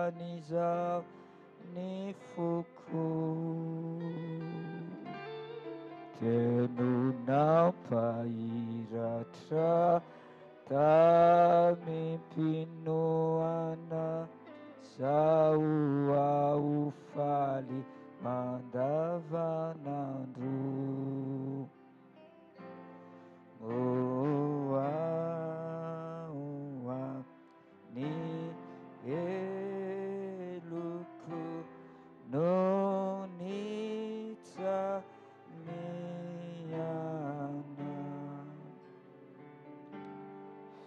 Entan'izao ny foko. Teo no nampahiratra tamim-pinoana zaho aho faly mandavanandro. Oa oa ny heloko no nitsamiana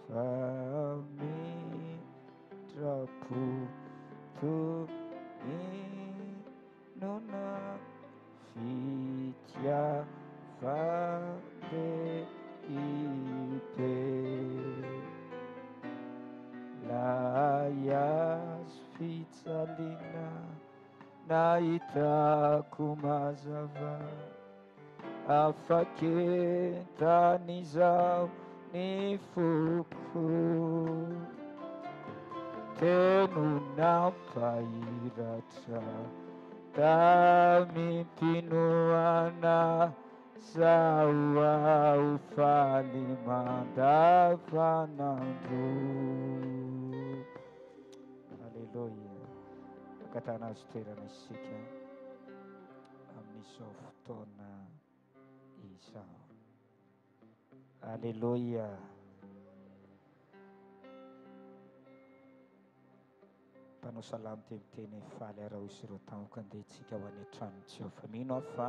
fa mitrapo toy inona Fitiavan-dehibe Lay hazo fijaliana nahitako mazava Afak'entan'izao ny foko Teo no nampahiratra Tamim-pinoana zaho aho faly mandavanandro. Aleloia. Angatahana azo toerana isika amin'izao fotoana izao. Aleloia. Mpanao salamo dia miteny hoe, Faly aho raha hoy ireo tamiko, Andeha isika ho any an-tranon'i Jehovah. Mino aho fa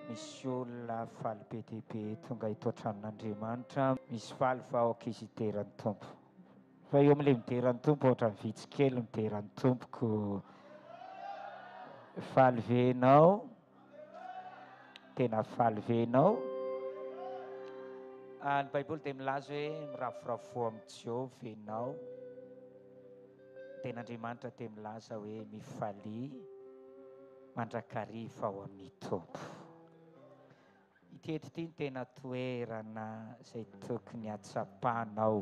misy olona faly be dia be tonga eto an-tranon'Andriamanitra. Misy faly fa aoka izy hidera ny Tompo. Fa eo amin'ilay midera ny Tompo, ohatran'ny vitsy kely midera ny Tompo ko. Faly ve ianao? Tena faly ve ianao? Ah, ny Baiboly dia milaza hoe miravoravoa amin'i Jehovah ianao. Ny Tenin'Andriamanitra dia milaza hoe mifalia mandrakariva ao amin'ny Tompo. Ity eto ity no tena toerana izay tokony hatsapanao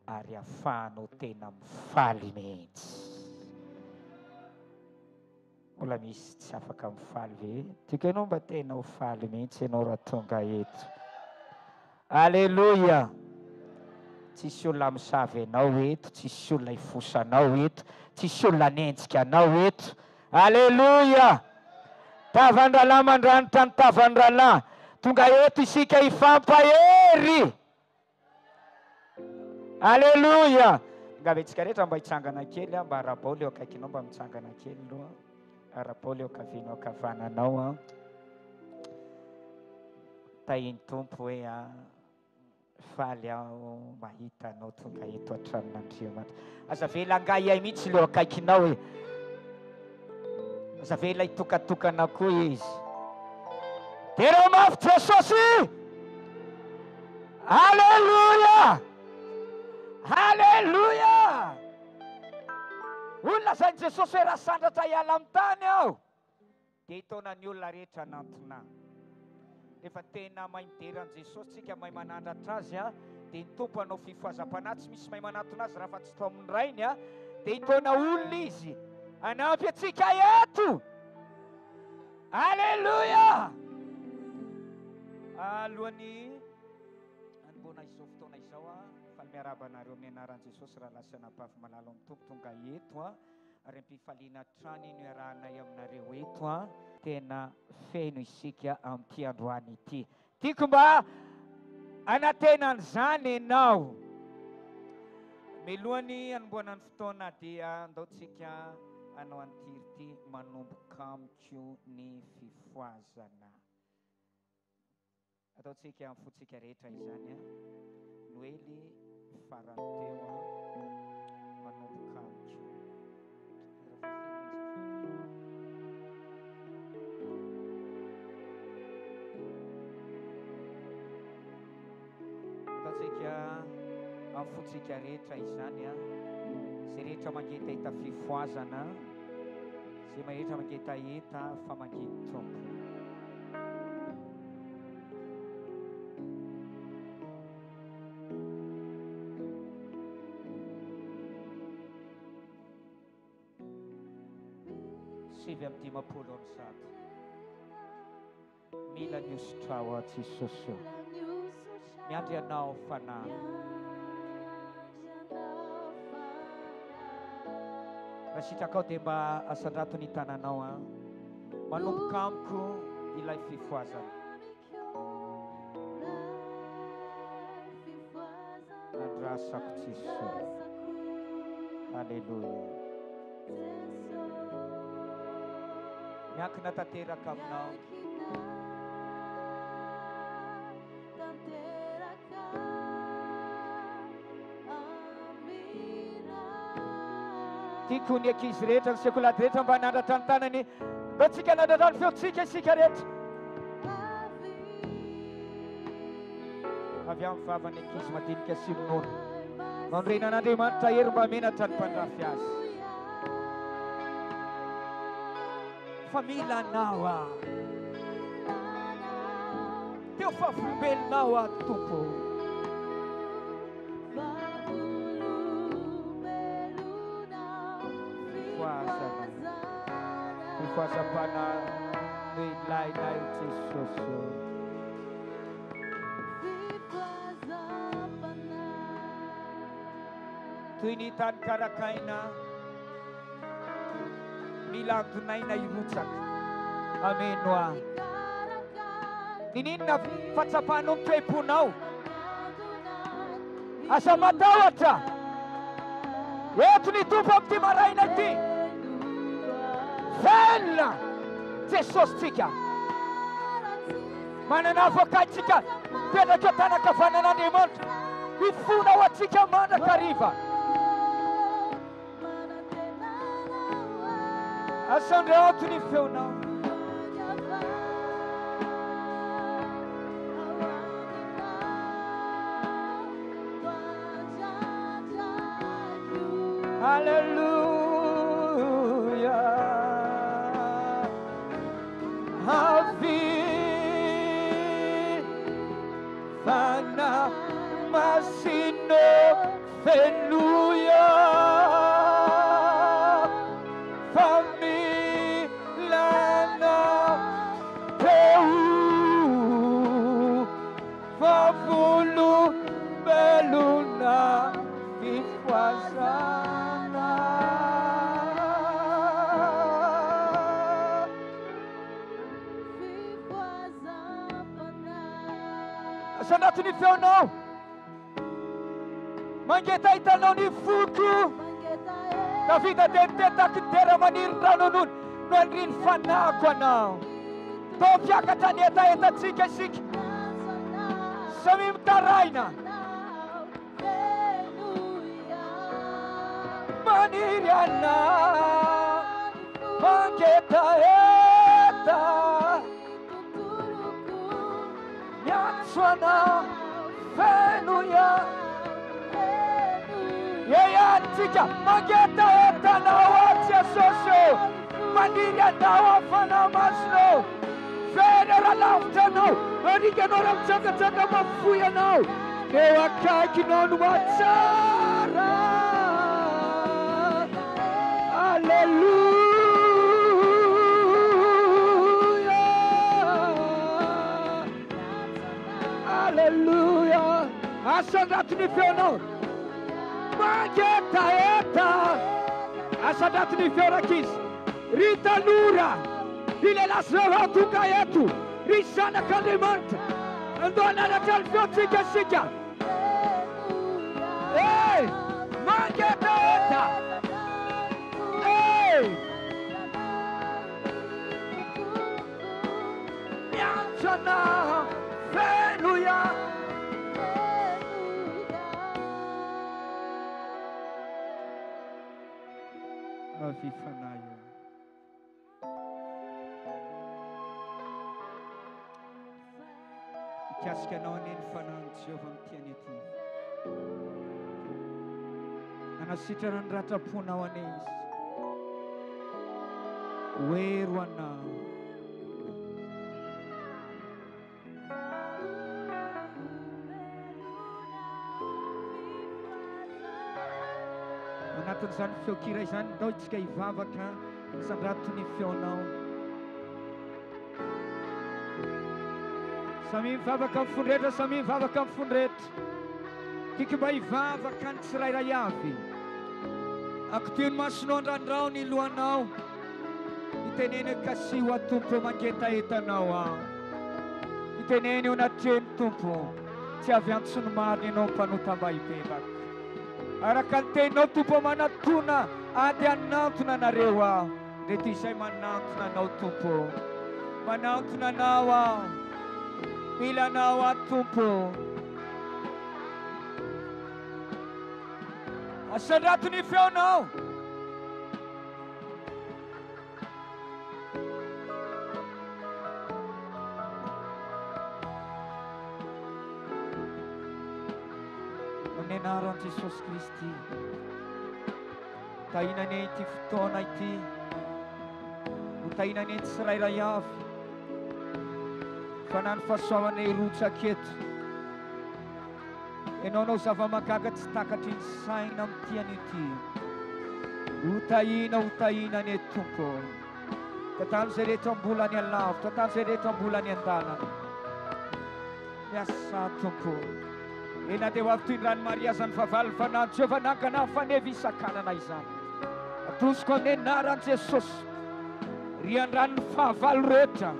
ary ahafahanao tena mifaly mihitsy. Mbola misy tsy afaka mifaly ve? Tiako ianao mba tena ho faly mihitsy ianao raha tonga eto. Aleloia! Tsisy olona hamosavy anao eto, tsisy olona hifosa anao eto, tsisy olona hanenjika anao eto. Aleloia! Tavan-drahalahy mandranitra ny tavan-drahalahy. Tonga eto isika hifampahery. Aleloia! Angamba antsika rehetra mba hitsangana kely an, mba arahabao ilay eo akaikinao mba mitsangana kely aloha. Arahabao ilay eo ankavianao ankavananao an. Tahin'ny Tompo hoe an, faly aho mahita anao tonga eto an-tranon'Andriamanitra. Aza avela hangahiahy mihitsy ilay eo akaikinao e. Aza avela hitokatokana koa izy. Derao mafy Jesosy! Aleloia! Aleloia! Hoy ny lazain'i Jesosy hoe raha sandratra hiala amin'ny tany aho, dia hitaona ny olona rehetra hanantona ahy. Rehefa tena mahay midera an'i Jesosy tsika, mahay manandratra Azy, dia ny Tompo hanao fifohazam-panahy, tsy misy mahay manantona Azy raha fa tsy tao amin'ny Rainy, dia hitaona olona Izy hanampy antsika eto. Aleloia! Alohan'ny hanombohana izao fotoana izao, faly miarahaba anareo amin'ny anaran'i Jesosy rahalahy sy anabavy malala ao amin'ny Tompo tonga eto. Ary am-pifaliana hatrany no iarahanay aminareo eto an! Tena feno isika amin'ity androany ity. Tiako mba hanantena an'izany ianao. Mialohan'ny hanombohana ny fotoana dia andao tsika hanao an'ity hira ity, Manomboka amiko ny fifohazana. Ataontsika amin'ny fontsika rehetra izany an. Noely farany teo an. Manomboka amiko. Ataontsika amin'ny fontsika rehetra izany an. Izay rehetra mangetaheta fifohazana. Izay rehetra mangetaheta famangian'ny Tompo. 159. Mila ny hosotrao aho Jesosy ô. Miandry Anao Fanahy. Raha sitrakao dia mba asandrato ny tananao an. Manomboka amiko ilay fifohazana. Andrasako Jesoa. Haleloia. Miankina tanteraka aminao. Tiako ny ankizy rehetra, ny sekolady rehetra mba hanandratra ny tanany. Mba tsika hanandratra ny feontsika isika rehetra. Avy amin'ny vavan'ny ankizy madinika sy minono. Nanorenan'Andriamanitra hery mba menatra ny mpandrafy azy. Fa mila anao aho. Teo vavolombelonao aho Tompo. Fifohazana. Fifohazam-panahy no ilainay Jesosy ô. Toy ny tany karakaina, mila antonaina hirotsaka. Ameno ahy. Niniana fahatsapanao ny toe-ponao. Aza matahotra. Eto ny Tompo amin'ity maraina ity. Velona Jesosy tsika. Manana avocat isika mipetraka eo tanankavanan'Andriamanitra. Hifona ho antsika mandrakariva. Asandrato ny feonao. Alléluia. Avia Fanahy Masina fenoy fa mila anao vavolombelona fifohazana. Asandrato ny feonao. Mangetaheta anao ny foko. Davida dia niteny tahaky ny dera maniry ny rano nony no anirian'ny fanahiko anao. Toa mpiakatra ny hetahetantsika isika. Samia mitaraina. Maniry anao. Mangetaheta. Miantso anao. Fenoy aho. Eo ihany tsika. Mangetaheta anao aho Jesosy ô. Maniry anao aho Fanahy Masina ô. Very aho raha lavitra anao. Mariky anao raha mitsangatsanga mahafoy anao. Eo akaikinao no mahatsara. Aleloia. Aleloia. Asandrato ny feonao. Mangetaheta. Asandrato ny feo rankizy. Ry tanora, ry lehilahy sy vehivavy tonga eto, ry zanak'Andriamanitra, andao hananatra ny feontsika isika. Hey! Mangetaheta! Hey! Miantso anao, fenoy aho. Avia Fanahy ô. Hikasika anao anie ny Fanahin'i Jehovah amin'ity anio ity. Hanasitrana ny ratram-ponao anie Izy. Ho hery ho anao. anatin'izany feon-kira izany, ndao isika hivavaka, sandrato ny feonao. Samia mivavaka amin'ny fony rehetra, samia mivavaka amin'ny fony rehetra. Tiako mba hivavaka ny tsirairay avy. Akotio ny masonao, andrandrao ny lohanao. Iteneno hoe kasiho aho Tompo mangetaheta anao aho. Iteneno eo anatrehan'ny Tompo. Tsy avy antso ny marina ianao mpanota mba hibebaka. Araka ny teninao Tompo manatona ady hanantona anareo aho. Ndreto izay manantona anao Tompo. Manantona anao aho. Mila anao aho Tompo. Asandrato ny feonao. Amin'ny anaran'i Jesosy Kristy. Tahina anie ity fotoana ity. Ho tahina anie ny tsirairay avy. Fa na ny fahasoavana hirotsaka eto. Ianao hanao zava-mahagaga tsy takatry ny saina amin'ity anio ity. Ho tahiana, ho tahiana anie Tompo ô. Tantano izay rehetra mbola any alavitra, tantano izay rehetra mbola any an-dalana. Miasà Tompo ô. Eny na dia ho avy toy ny rano Maria aza ny fahavalo, fa na Jehovah nangana ny faneva hisakanana izany. Atosiko amin'ny anaran'i Jesosy. Rian-dranon'ny fahavalo rehetra.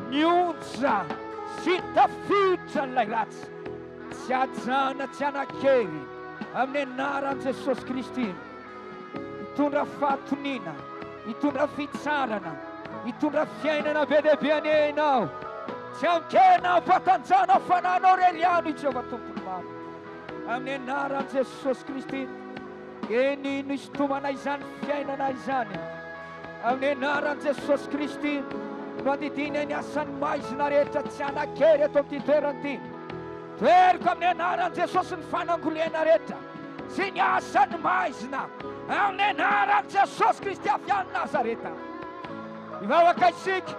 Ny onja sy ny tafiditra an'ilay ratsy tsy hajana tsy hanan-kery amin'ny anaran'i Jesosy Kristy. Hitondra fahatoniana, hitondra fitsarana, hitondra fiainana be dia be anie ianao. Tsy amin-kena ampatanjahana fananao irery ihany i Jehovah Tompon'ny maro. Amin'ny anaran'i Jesosy Kristy. Eny, nisintomana izany fiainana izany. Amin'ny anaran'i Jesosy Kristy no andidiana ny asan'ny maizina rehetra tsy hanan-kery eto amin'ity toerana ity. Toheriko amin'ny anaran'i Jesosy ny fanangolena rehetra sy ny asan'ny maizina amin'ny anaran'i Jesosy Kristy avy any Nazareta. Hivavaka isika,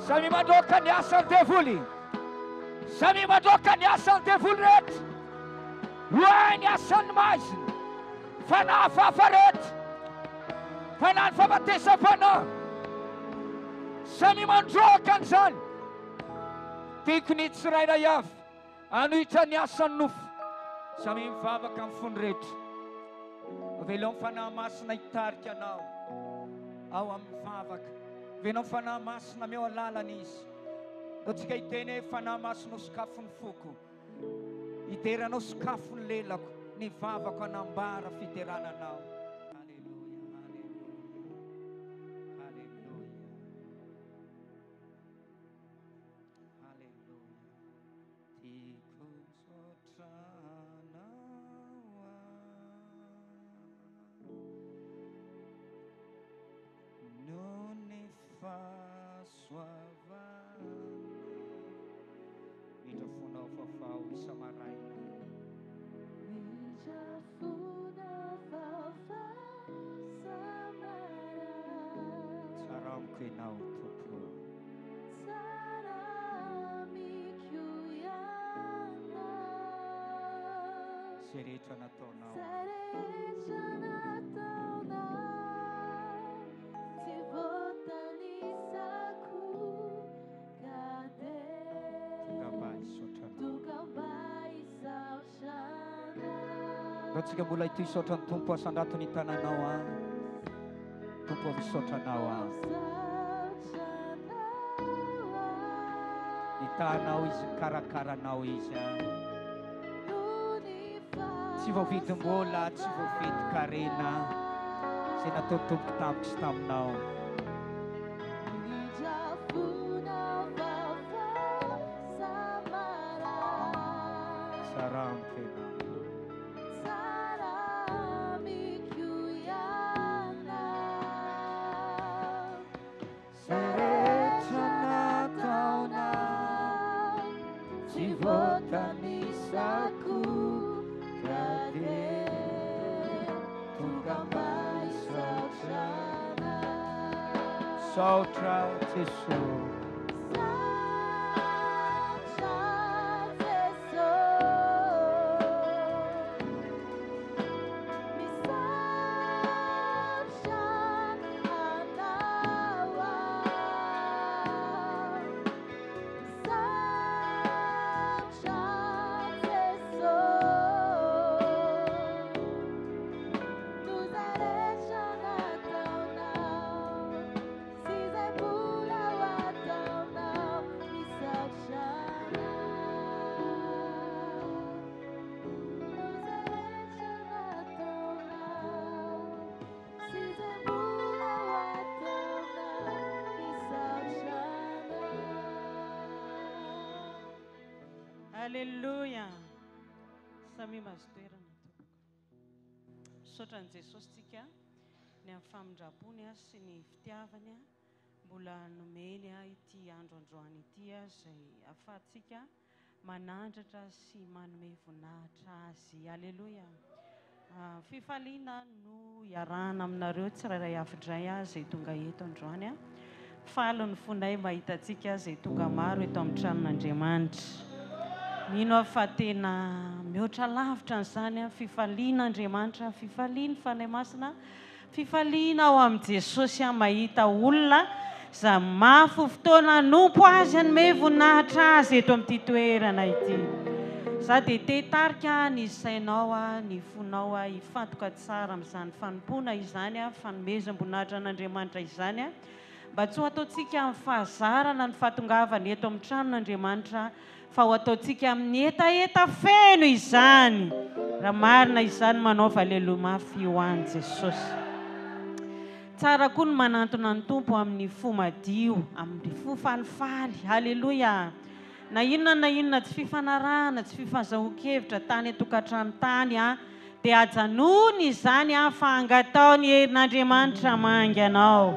samy mandroaka ny asan'ny devoly, samy mandroaka ny asan'ny devoly rehetra. Roahy ny asan'ny maizina, fanahy hafahafa rehetra, fanahy ny fahafatesam-panahy. Samia mandroaka an'izany. Tiako ny tsirairay avy hanohitra ny asan'ny nofo. Samia mivavaka amin'ny fony rehetra. Avelao ny Fanahy Masina hitarika anao ao amin'ny vavaka. Avelao ny Fanahy Masina ameo alalana Izy. Ndao tsika hiteny hoe Fanahy Masina sokafo ny foko. Hidera Anao sokafo ny lelako, ny vavako hanambara fiderana Anao. Haleloia, haleloia, haleloia, haleloia. Tiako misaotra Anao aho. Noho ny fahasoavanao. Mitra fonao vaovao isa-maraina. Mitra fonao vaovao isa-maraina. Tsara amiko Ianao, Tompo. Tsara amiko Ianao. Izay rehetra nataonao. Izay rehetra nataonao. Tsy voatanisako. Tonga mba hisaotra anao. Ndao tsika mbola hitohy hisaotra ny Tompo asandrato ny tananao an. Tompo misaotra anao aho. Nitahanao izy, nikarakara anao izy an. Tsy voavidim-bola, tsy voavidin-karena izay nataon'ny Tompo tamiko sy taminao. Tsara amiko ianao. Izay rehetra nataonao tsy voatanisako ka dia tonga mba hisaotra Saotra Jesoa. Aleloia! Samia mahazo toerana tompoko. Misaotra an'i Jesosy tsika ny amin'ny famindrampony sy ny fitiavany mbola nomeny ity andro androany ity izay ahafahantsika manandratra sy manome voninahitra Azy. Aleloia! Fifaliana no iarahana aminareo tsirairay avy indray izay tonga eto androany. Faly ny fonay mahita antsika izay tonga maro eto amin'ny tranon'Andriamanitra. Mino aho fa tena mihoatra lavitra an'izany fifalian'Andriamanitra, fifalian'ny Fanahy Masina, Fifaliana ao amin'i Jesosy aho mahita olona izay mafy fotoana hanompo Azy hanome voninahitra Azy eto amin'ity toerana ity. Za dia te hitarika ny sainao, ny fonao hifantoka tsara amin'izany fanompoana izany, fanomezam-boninahitra an'Andriamanitra izany, mba tsy ho ataontsika amin'ny fahazarana ny fahatongavana eto amin'ny tranon'Andriamanitra Fa ho ataontsika amin'ny hetaheta feno izany. Raha marina izany, manaova aleloia mafy ho an'i Jesosy. Tsara koa ny manantona ny Tompo amin'ny fo madio, amin'ny fo falifaly. Haleloia! Na inona na inona tsy fifanarahana, tsy fifazahoan-kevitra tany an-tokantrano tany, dia ajanony izany fa angatao ny herin'Andriamanitra hamangy anao,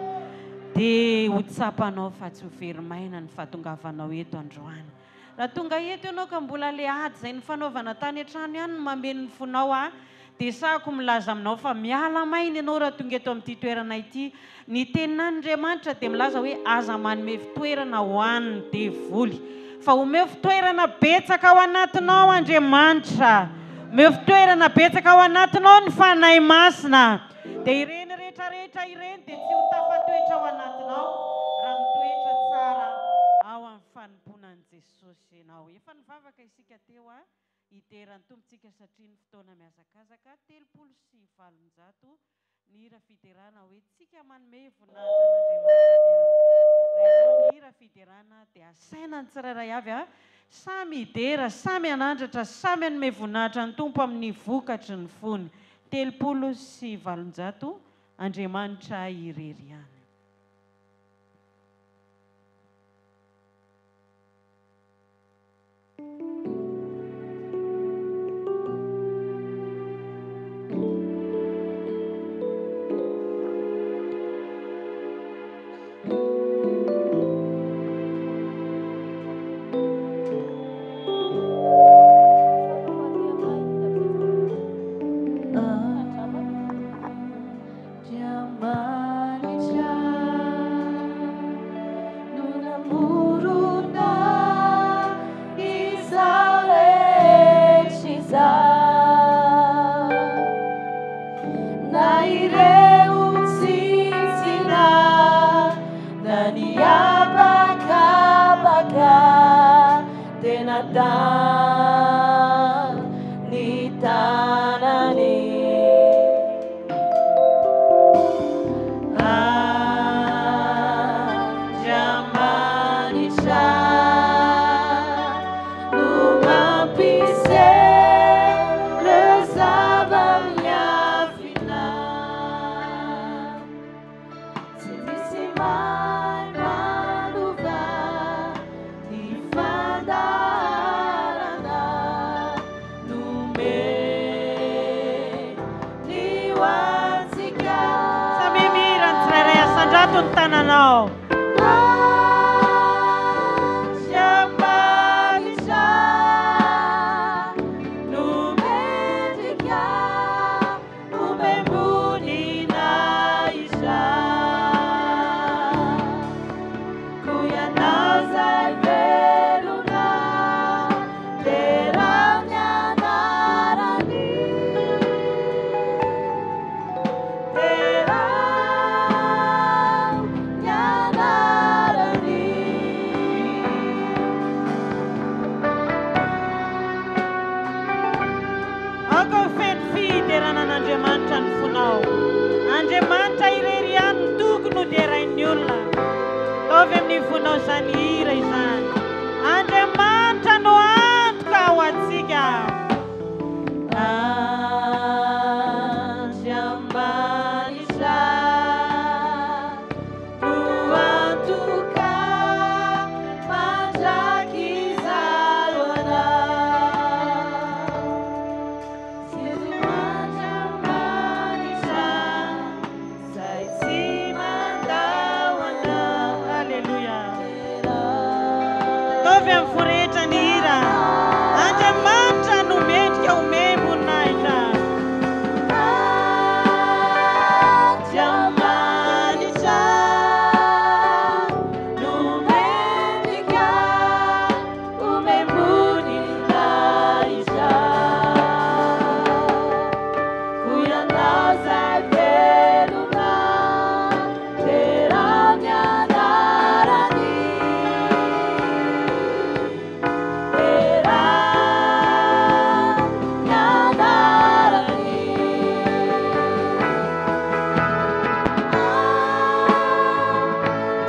dia ho tsapanao fa tsy ho very maina ny fahatongavanao eto androany. Raha tonga eto ianao ka mbola ilay ady izay nifanaovana tany an-trano ihany no mameno ny fonao, dia sahako milaza aminao fa miala maina ianao raha tonga eto amin'ity toerana ity. Ny tenin'Andriamanitra dia milaza hoe aza manome fitoerana ho an'ny devoly, fa omeo fitoerana betsaka ao anatinao Andriamanitra. Omeo fitoerana betsaka ao anatinao ny Fanahy Masina. Dia ireny rehetra rehetra ireny dia tsy ho tafatoetra ao anatinao raha mitoetra tsara ao amin'ny fanompoana an'i Jesosy ianao. Efa nivavaka isika teo hidera ny Tompontsika satria ny fotoana mihazakazaka, 830 ny hira fiderana hoe tsika manome voninahitra an'Andriamanitra dia rainao ny hira fiderana dia asaina ny tsirairay avy a samy hidera samy hanandratra samy hanome voninahitra ny Tompo amin'ny vokatry ny fony 830 Andriamanitra irery ihany. Samia mihira ny tsirairay asandrato ny tananao. Aoka ho feno fiderana an'Andriamanitra ny fonao. Andriamanitra irery ihany no tokony ho derain'ny olona. Ataovy amin'ny fonao izany hira izany. Andriamanitra no antoka ho antsika. Andriamanitra no antoka mandrakizay ho anay. Ataovy amin'ny fo rehetra ny hira. Andriamanitra no mendrika homem-boninahitra. Andriamanitra no mendrika homem-boninahitra. Koa ianao izay velona, derao ny anarany. Derao ny anarany.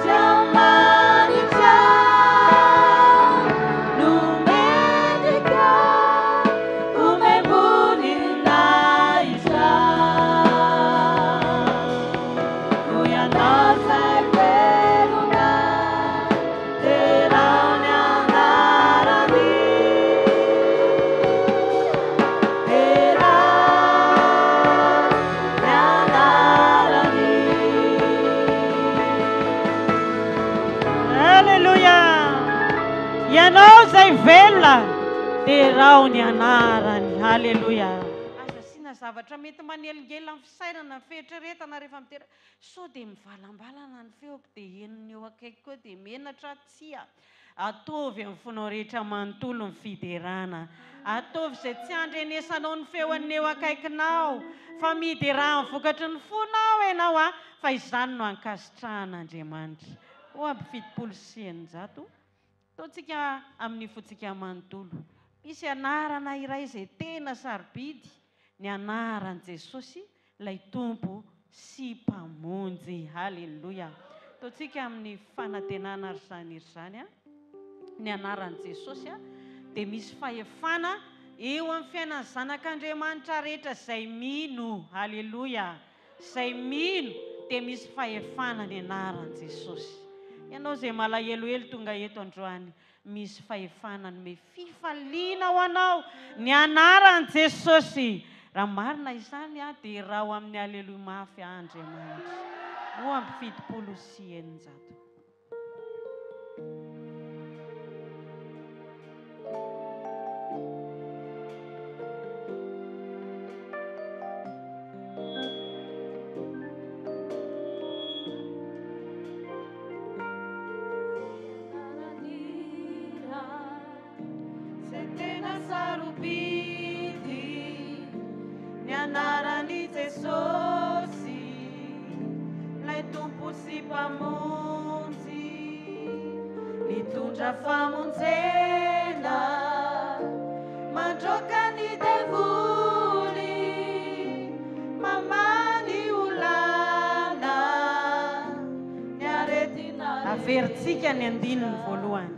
Andriamanitra no mendrika homem-boninahitra. Koa ianao izay velona, derao ny anarany. Derao ny anarany. Alléluia. Ianao izay velona, derao ny anarany. Alléluia. Aza asiana zavatra mety manelingelina ny fisainana, ny fieritreretana rehefa mitera. Sao dia mivalambalana ny feoko dia henon'ny eo akaiky koa dia menatra tsia. Ataovy amin'ny fonao rehetra manontolo ny fiderana. Ataovy izay tsy andrenesanao ny feon'ny eo akaikinao, fa miderà amin'ny vokatry ny fonao ianao a, fa izany no ankasitrahan'Andriamanitra. 672. Ataontsika amin'ny fontsika manontolo. Misy anarana iray izay tena sarobidy, ny anaran'i Jesosy, ilay Tompo sy Mpamonjy. Haleloia. Ataontsika amin'ny fanantenana ary izany hery izany a. Ny anaran'i Jesosy a, dia misy fahefana eo amin'ny fiainan'ny zanak'Andriamanitra rehetra izay mino. Haleloia. Izay mino dia misy fahefana ny anaran'i Jesosy. Ianao izay malahelohelo tonga eto androany, misy fahefana hanome fifaliana ho anao ny anaran'i Jesosy. Raha marina izany a, dia raho amin'ny aleloia mafy Andriamanitra. 672. Izay tena sarobidy, ny anaran'i Jesosy, ilay Tompo sy Mpamonjy, mitondra famonjena, mandroaka ny devoly, mamaha ny olana, ny aretina. Averintsika ny andininy voalohany.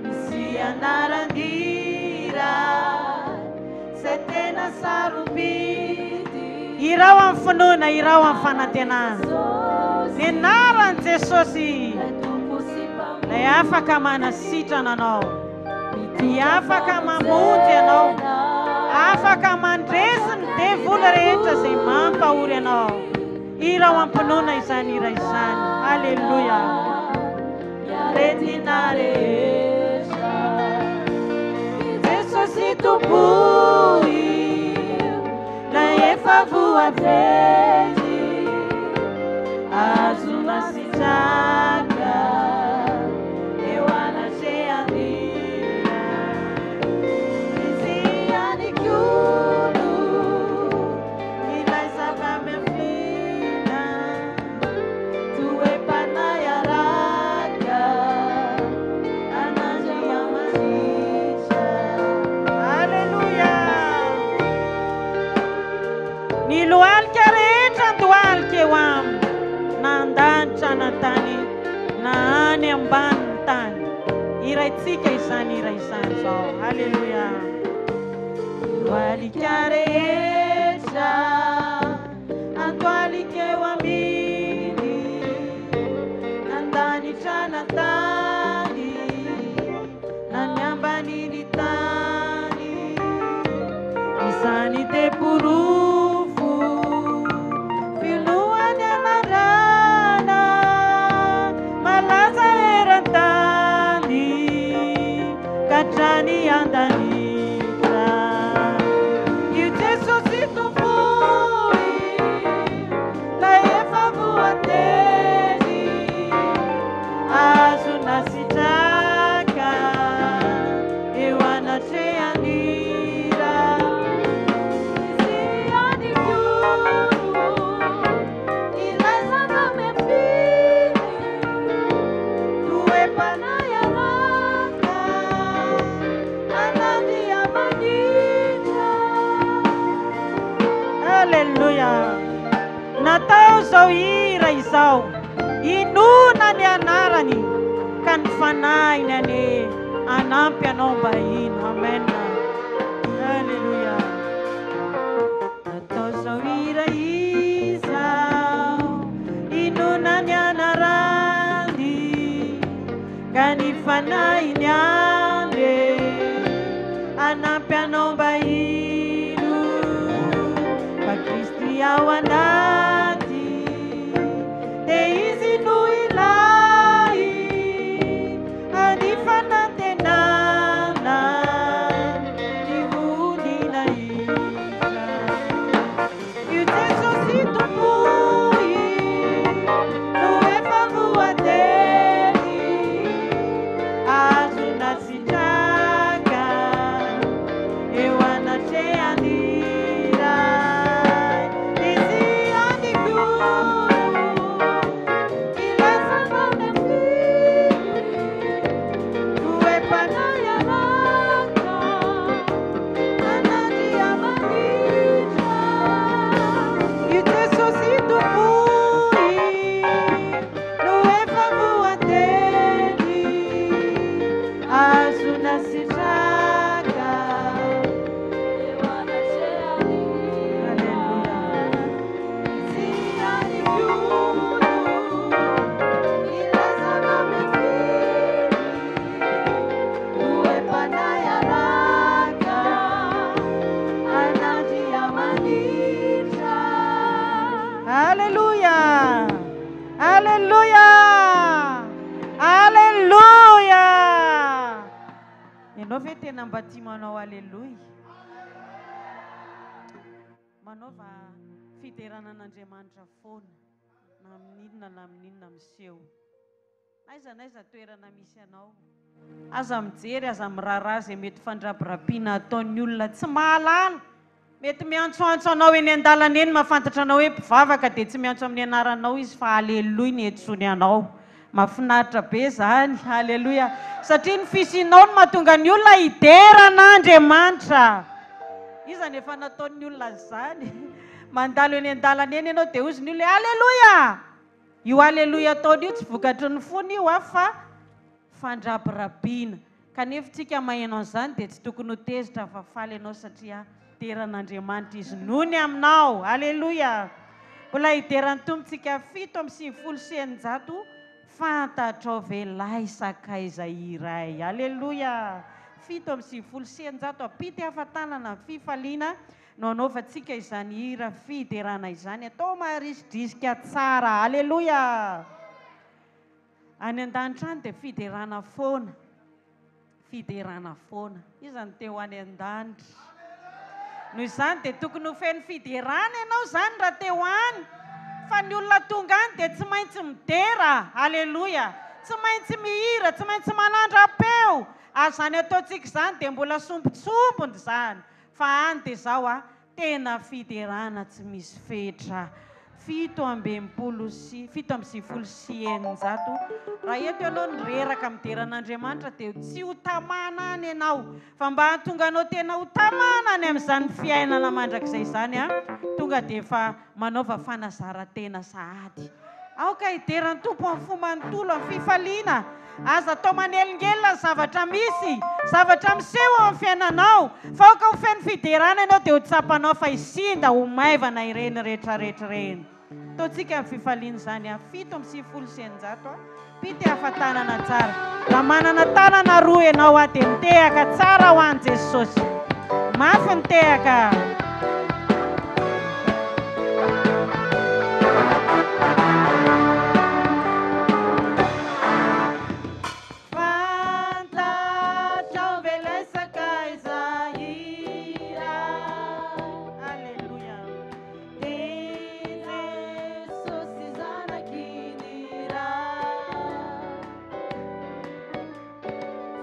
Misy anaran-dira izay tena sarobidy. Hirao amin'ny finoana, hirao amin'ny fanantenana. Ny anaran'i Jesosy, ilay afaka manasitrana anao, ilay afaka mamonjy anao, afaka mandresy ny devoly rehetra izay mampahory anao. Hirao am-pinoana izany hira izany. Haleloia. Aretina rehetra, Jesosy Tompoy, ilay efa voatendry, azona sitraka eo anatrehan'I. Izy ihany koa no ilay zava-miafina, toe-panahy araka an'Andriamanitra. Alléluia. Ny lohalika rehetra andohalika eo aminy, na an-danitra na an-tany, na any ambanin'ny tany. Hiraintsika izany hira izany izao. Alléluia. Lohalika rehetra andohalika eo aminy, na an-danitra na an-tany, na ny ambanin'ny tany. Izany dia porofo filohan'ny anarana malaza eran-tany. izao, inoana ny anarany, ka ny fanahiny anie hanampy anao mba hino. Amen. Alléluia. Atao zao hira izao, inoana ny anarany, ka ny fanahiny anie hanampy anao mba hino fa Kristy ao anaty, dia Izy no ilay hany fanantenana ny voninahitra. Io Jesosy Tompoy no efa voateny, azona sitraka eo anatrehan'ny Ray. Izy ihany koa ilay fanantenana no efa nayaraka an'Andriamanitra. Io Jesosy Tompoy no efa voateny, azona sitraka eo anatrehan'ny Aleloia. Izy ihany koa ilay zava-mifidy no efa nayaraka an'Andriamanitra. Alléluia. Alléluia. Alléluia. Ianao ve tena mba tia manao Alléluia? Manaova fiderana an'Andriamanitra foana, na amin'inona na amin'inona miseho. N'aiza n'aiza toerana misy anao. Aza mijery, aza miraharaha izay mety fandrabirabiana ataon'ny olona tsy mahalala. Mety miantsoantso anao eny an-dalana eny, mahafantatra anao hoe mpivavaka, dia tsy miantso amin'ny anaranao izy fa Aleloia ny antsoiny anao. Mahafinaritra be izany, Aleloia. Satria ny fisianao no mahatonga ny olona hidera an'Andriamanitra. Iza no efa nataon'ny olona an'izany? Mandalo eny an-dalana eny ianao dia hozy ny olona hoe Aleloia! Io Aleloia ataony io tsy vokatry ny fony io fa fandrabirabiana. Kanefa tsika maheno an'izany dia tsy tokony ho tezitra fa faly ianao satria deran'Andriamanitra izy noho ny aminao. Aleloia! Mbola hidera ny Tompo tsika 697, fantatrao ve lay sakaiza iray? Aleloia! 697, ampity hafa-tanana ny fifaliana no anaovantsika izany hira fiderana izany. Atao maharisodrisika tsara. Aleloia! Any an-danitra any dia fiderana foana. Fiderana foana. Iza no te ho any an-danitra? Noho izany dia tokony ho feno fiderana ianao izany raha te ho any. Fa ny olona tonga any dia tsy maintsy midera. Aleloia! Tsy maintsy mihira, tsy maintsy manandra-peo. Ary izany ataontsika izany dia mbola sombintsombiny izany. Fa any dia izao a, tena fiderana tsy misy fetra. 697. Raha eto ianao no reraka midera an'Andriamanitra dia tsy ho tamana any ianao. Fa mba hahatonga anao tena ho tamana any amin'izany fiainana mandrakizay izany a, tonga dia efa manaova fanazaran-tena sahady. Aoka hidera ny Tompo amin'ny fo manontolo, amin'ny fifaliana. Aza atao manelingelina ny zavatra misy, zavatra miseho ao amin'ny fiainanao, fa aoka ho feno fiderana ianao dia ho tsapanao fa hisinda ho maivana ireny rehetrarehetra ireny. Ataontsika amin'ny fifaliana izany a. 697 a. Pitehafa tanana tsara. Raha manana tanana roa ianao a, dia mitehaka tsara ho an'i Jesosy. Mafy ny tehaka. Fantatrao ve ilay sakaiza iray? Aleloia. Dia Jesosy Zanaky ny Ray.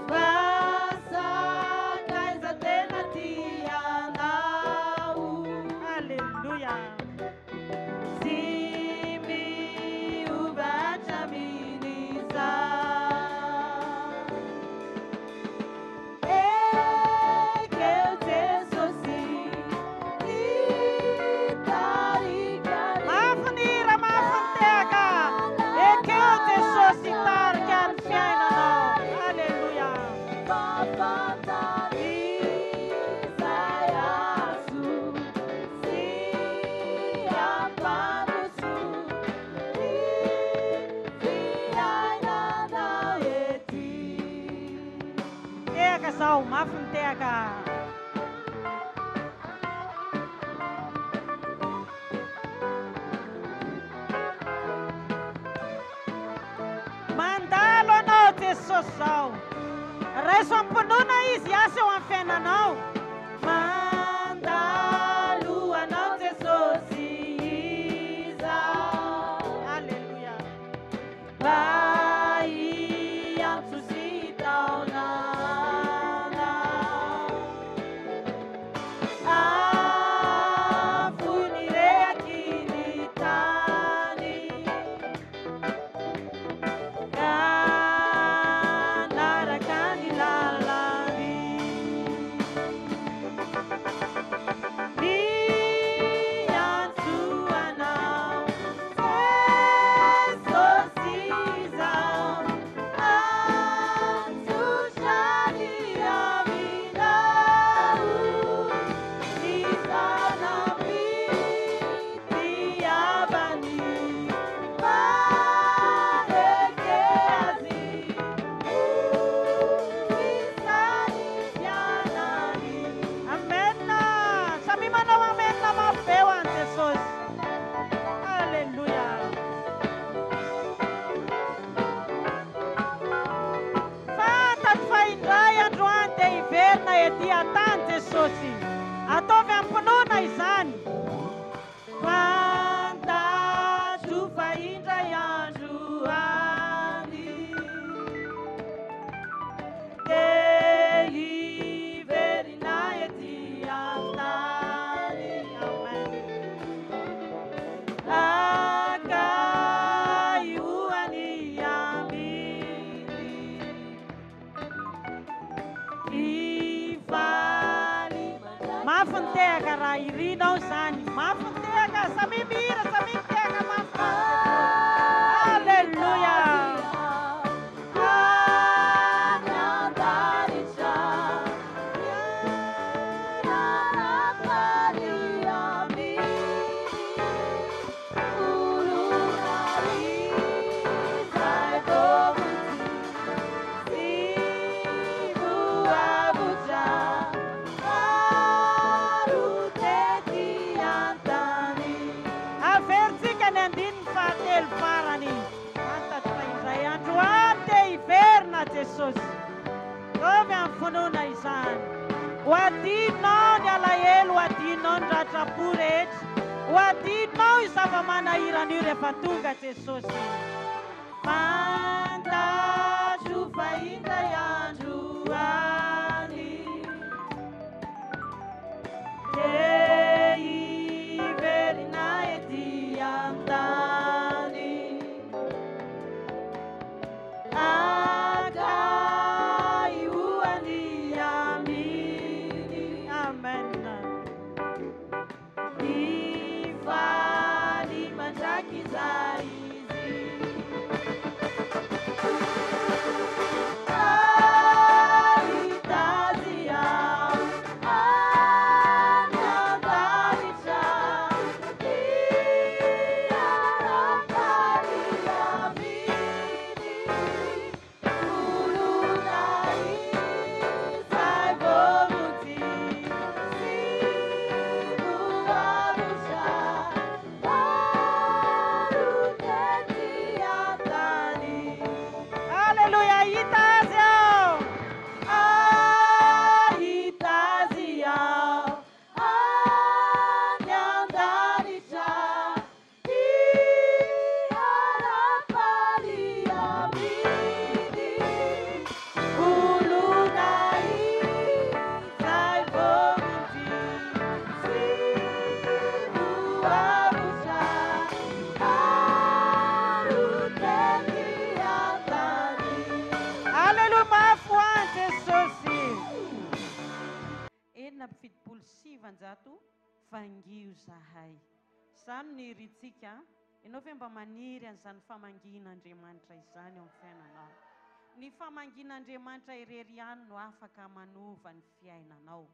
Fa sakaiza tena tia anao. izao. Mafy ny tehaka. Mandalo anao Jesosy izao. Raiso am-pinoana Izy hiasa eo amin'ny fiainanao. Mandalo anao Jesosy izao. Aleloia. Mba hiantso sy hitaona anao. Afo ny rehaky ny tany. Ka hanaraka ny lalany. Miantso anao Jesosy izao. Antso sary aminao. Ny zanam-pitiavany maneke azy. Ho isan'ny mpianany. Amen. Samy manao amen mafy be ho an'i Jesosy. Alléluia. Fantatro fa indray androany dia hiverina ety an-tany Jesosy. Ataovy am-pinoana izany. Fantatro fa indray andro any dia hiverina ety an-tany. Amen. Haka ioany aminy. Hifaly. Mafy ny tehaka raha irinao izany. Mafy ny tehaka. Samy mihira, samy mitehaka mafy. Alléluia. Any an-danitra, miara-faly aminy. Olona izay voavonjy sy voavotra, maro tety an-tany. Averintsika ny andininy fahatelo farany. Fantatro fa indray andro any dia hiverina Jesosy. Ataovy amin'ny finoana izany. Ho adinonao ny alahelo, ho adinonao ny ratram-po rehetra. Ho adinonao io zava-manahirana io rehefa tonga Jesosy. Fantatro fa indray andro any dia hiverina ety an-tany. Haka ioany aminy. Amen. Hifaly mandrakizay izy. Hahita azy aho any an-danitra. Hiara-faly aminy. Olona izay voavonjy sy voavotra, maro tety an-tany. Alléluia, hahita azy aho. Hahita azy aho any an-danitra. Hiara-faly aminy. Olona izay voavonjy sy voavotra, maro tety an-tany. Alléluia, mafy ho an'i Jesosy. 976, vangio zahay. Izany no irintsika. Ianao ve mba maniry an'izany famangian'Andriamanitra izany eo amin'ny fiainanao? Ny famangian'Andriamanitra irery ihany no afaka manova ny fiainanao.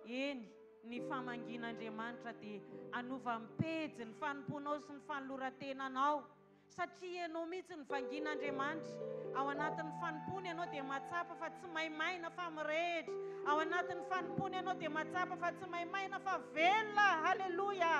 Eny, ny famangian'Andriamanitra dia hanova ny pejy, ny fanompoanao sy ny fanoloran-tenanao. Satria ianao mihitsy no vangian'Andriamanitra. Ao anatin'ny fanompoana ianao dia mahatsapa fa tsy maimaina fa mirehitra. Ao anatin'ny fanompoana ianao dia mahatsapa fa tsy maimaina fa velona. Haleloia!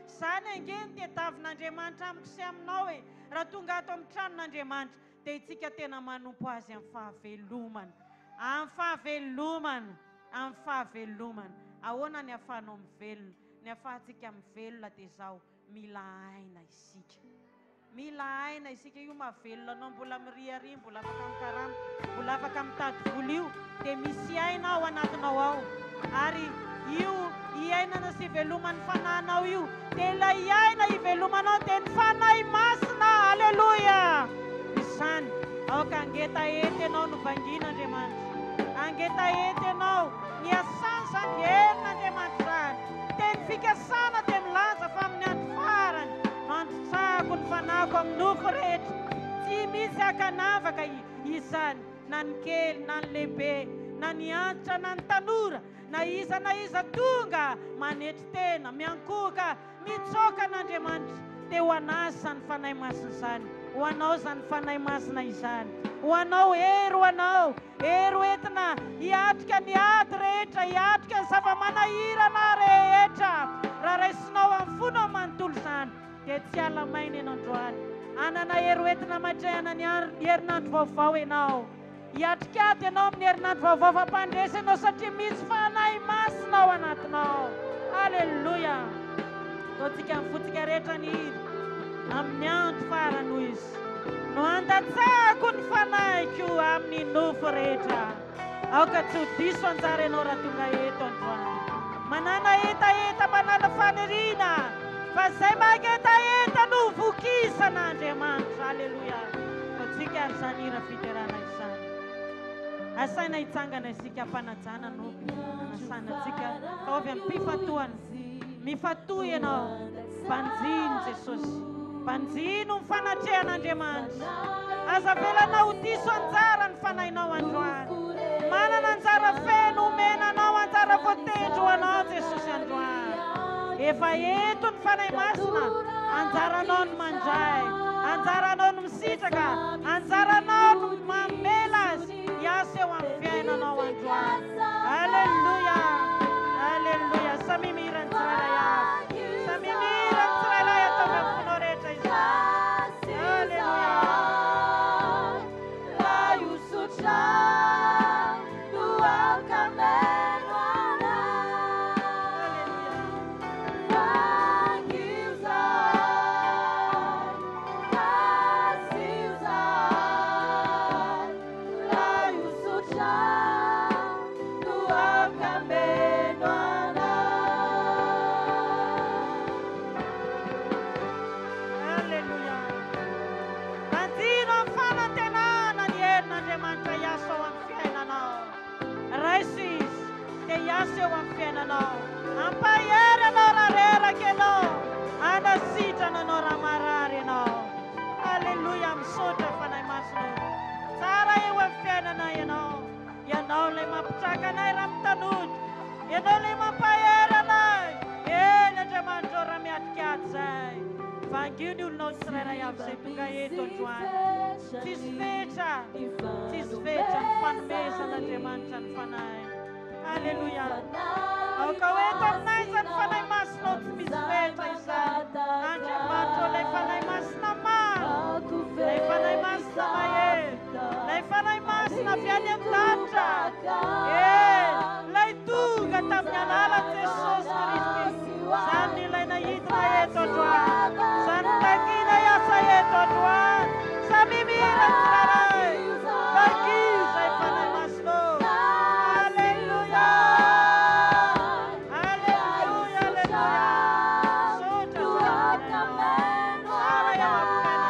Izany ange no tediavin'Andriamanitra amiko sy aminao e! Raha tonga ato amin'ny tranon'Andriamanitra dia isika tena manompo Azy amin'ny fahavelomana. Amin'ny fahavelomana. Amin'ny fahavelomana. Ahoana ny ahafahanao mivelona? Ny ahafahantsika mivelona dia izao. Mila aina isika. Mila aina isika. Io mahavelona anao mbola miriaria, mbola afaka mikarama, mbola afaka mitady vola io dia misy aina ao anatinao ao. Ary io iainana sy iveloman'ny fanahinao io dia ilay aina ivelomanao dia ny Fanahy Masina. Aleloia! Izany. Aoka hangetaheta ianao no vangian'Andriamanitra. Hangetaheta ianao. Ny asany izany, herin'Andriamanitra izany. Teny fikasana dia milaza fa amin'ny andro farany no handrotsahako ny fanahiko amin'ny nofo rehetra. Tsy misy ankanavaka izany, na ny kely na ny lehibe, na ny antitra na ny tanora, na iza na iza tonga manetry tena, miankohoka, Mitsoaka an'Andriamanitra, dia ho an'Azy izany Fanahy Masina izany, ho anao izany Fanahy Masina izany, ho anao hery ho anao, hery ho entina hiatrika ny ady rehetra, hiatrika ny zava-manahirana rehetra. Raha raisinao amin'ny fonao manontolo izany, dia tsy hiala maina ianao androany. Hanana hery ho entina matrehana ny herinandro vaovao ianao. Hiatrika ady ianao amin'ny herinandro vaovao fa mpandresy ianao satria misy Fanahy Masina ao anatinao. Aleloia! Ataontsika amin'ny fontsika rehetra ny hira. Amin'ny andro farany hoy izy, no handatsahako ny fanahiko amin'ny nofo rehetra. Aoka tsy ho diso anjara ianao raha tonga eto androany. Manana hetaheta, manana faniriana fa izay mangetaheta no vokisan'Andriamanitra. Aleloia! Ataontsika ary izany hira fiderana izany. Asaina hitsangana isika am-panajana no anasana antsika. Ataovy amim-pifantohana. Mifantoha ianao. Banjino Jesosy. Banjino ny fanatrehan'Andriamanitra. Aza avelanao ho diso anjara ny fanahinao androany. Manana anjara feno omena anao, anjara voatendry ho anao Jesosy androany. Efa eto ny Fanahy Masina, anjaranao ny mandray, anjaranao ny misitraka, anjaranao ny mamela azy hiasa eo amin'ny fiainanao androany. Aleloia! Aleloia! Samia mihira ny tsirairay avy. Samia mihira ny tsirairay ataovy amin'ny fonao rehetra izany. Aleloia! Aleloia. Banjino amin'ny fanantenana ny herin'Andriamanitra hiasa ao amin'ny fiainanao. Raiso Izy dia hiasa eo amin'ny fiainanao. Hampahery anao raha reraka ianao. Hanasitrana anao raha marary ianao. Aleloia, misaotra Fanahy Masina ô. Tsara eo amin'ny fiainanay ianao. Ianao ilay mampitraka anay raha mitanody. Ianao ilay mampahery anay. Eny Andriamanitra ô raha miatrika ady izahay. Vangio ny olonao tsirairay avy izay tonga eto androany. Tsisy fetra, tsisy fetra ny fanomezan'Andriamanitra ny Fanahy. Aleloia. Aoka ho eto aminay izany Fanahy Masinao tsy misy fetra izany. Andriamanitra ô, ilay Fanahy Masina marina, ilay Fanahy Masina mahery, ilay Fanahy Masina avy any an-danitra, eny, ilay tonga tamin'ny alalan'i Jesosy Kristy. Izany no ilaina hidina eto androany. Izany no takiana hiasa eto androany. Samia mihira ny tsirairay. Takio izay Fanahy Masina ô. Aleloia! Aleloia, aleloia. Misaotra Zanak'Andriamanitra. Tsara eo amin'ny fiainanay.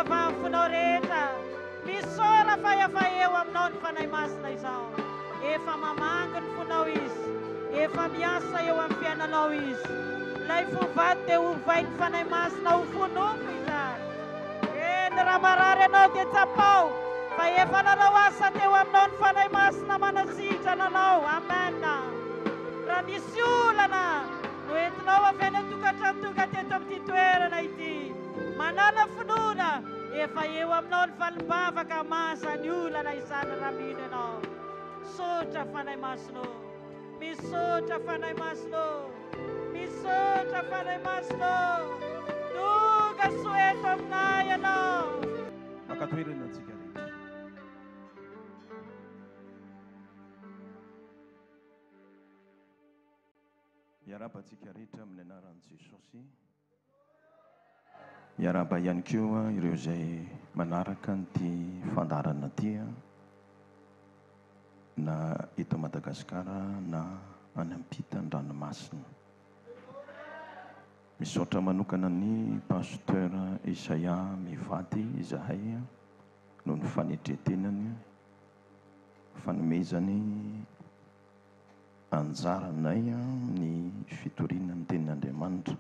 Mivavaha amin'ny fonao rehetra. Misaora fa efa eo aminao ny Fanahy Masina izao. Efa mamangy ny fonao Izy. Efa miasa eo amin'ny fiainanao Izy. Ilay fo vato dia ovain'ny Fanahy Masina ho fo nofo izany. Eny, raha marary ianao dia tsapao fa efa nanao asa teo aminao ny Fanahy Masina manasitrana anao. Amen. Raha misy olana noentinao avy any an-tokantrano tonga teto amin'ity toerana ity, manàna finoana, efa eo aminao ny valim-bavaka hamaha izany olana izany raha mino ianao. Misaotra Fanahy Masina ô. Misaotra Fanahy Masina ô. Misaotra Fanahy Masina ô. Tonga soa eto aminay ianao. Maka toerana antsika rehetra. Miarahaba antsika rehetra amin'ny anaran'i Jesosy. Miarahaba ihany koa ireo izay manaraka an'ity fandaharana ity na eto Madagasikara na any ampitan-dranomasina. Misaotra manokana ny Pasteur Isaia mivady izahay noho ny fanetren-tenany, fanomezany anjaranay ny fitoriana ny tenin'Andriamanitra.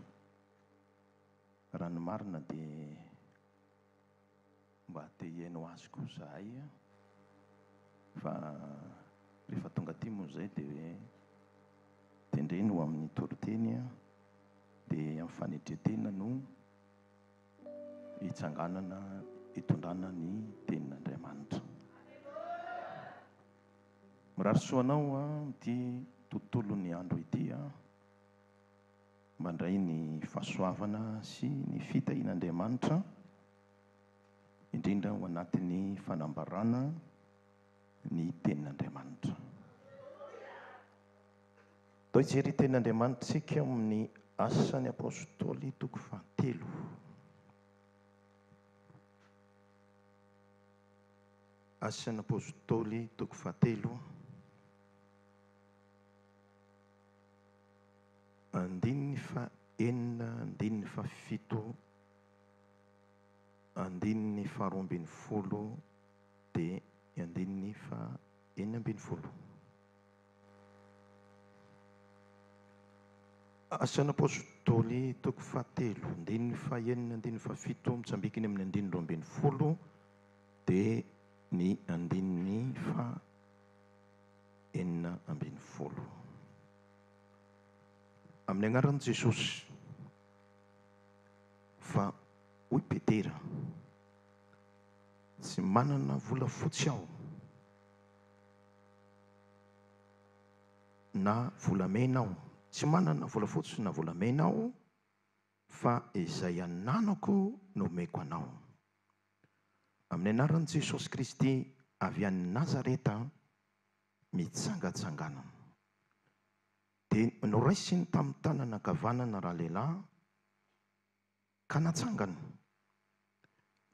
Raha ny marina dia mba te hihaino azy koa izahay fa rehefa tonga aty moa izay dia hoe tendreny ho amin'ny toriteny dia amin'ny fanetren-tena no hitsanganana hitondrana ny tenin'Andriamanitra. Mirary soa anao amin'ity tontolon'ny andro ity aho. Mandray ny fahasoavana sy ny fitahian'Andriamanitra, indrindra ao anatin'ny fanambarana ny Tenin'Andriamanitra. Ndao hijery Tenin'Andriamanitra isika ao amin'ny Asan'ny Apostoly toko fahatelo. Asan'ny Apostoly toko fahatelo, andininy fahenina, andininy fahafito, andininy faharoa ambin'ny folo dia ny andininy fahenina ambin'ny folo. Asan'ny Apostoly toko fahatelo, andininy fahenina, andininy fahafito, mitsambikina amin'ny andininy 12. Dia ny andininy faha 16. Amin'ny anaran'i Jesosy. Fa hoy Petera, Tsy manana volafotsy aho, na volamena aho, tsy manana volafotsy na volamena aho, fa izay ananako no omeko anao. Amin'ny anaran'i Jesosy Kristy avy any Nazareta, mitsangatsangana. Dia noraisiny tamin'ny tanana ankavanana ralehilahy ka natsangany.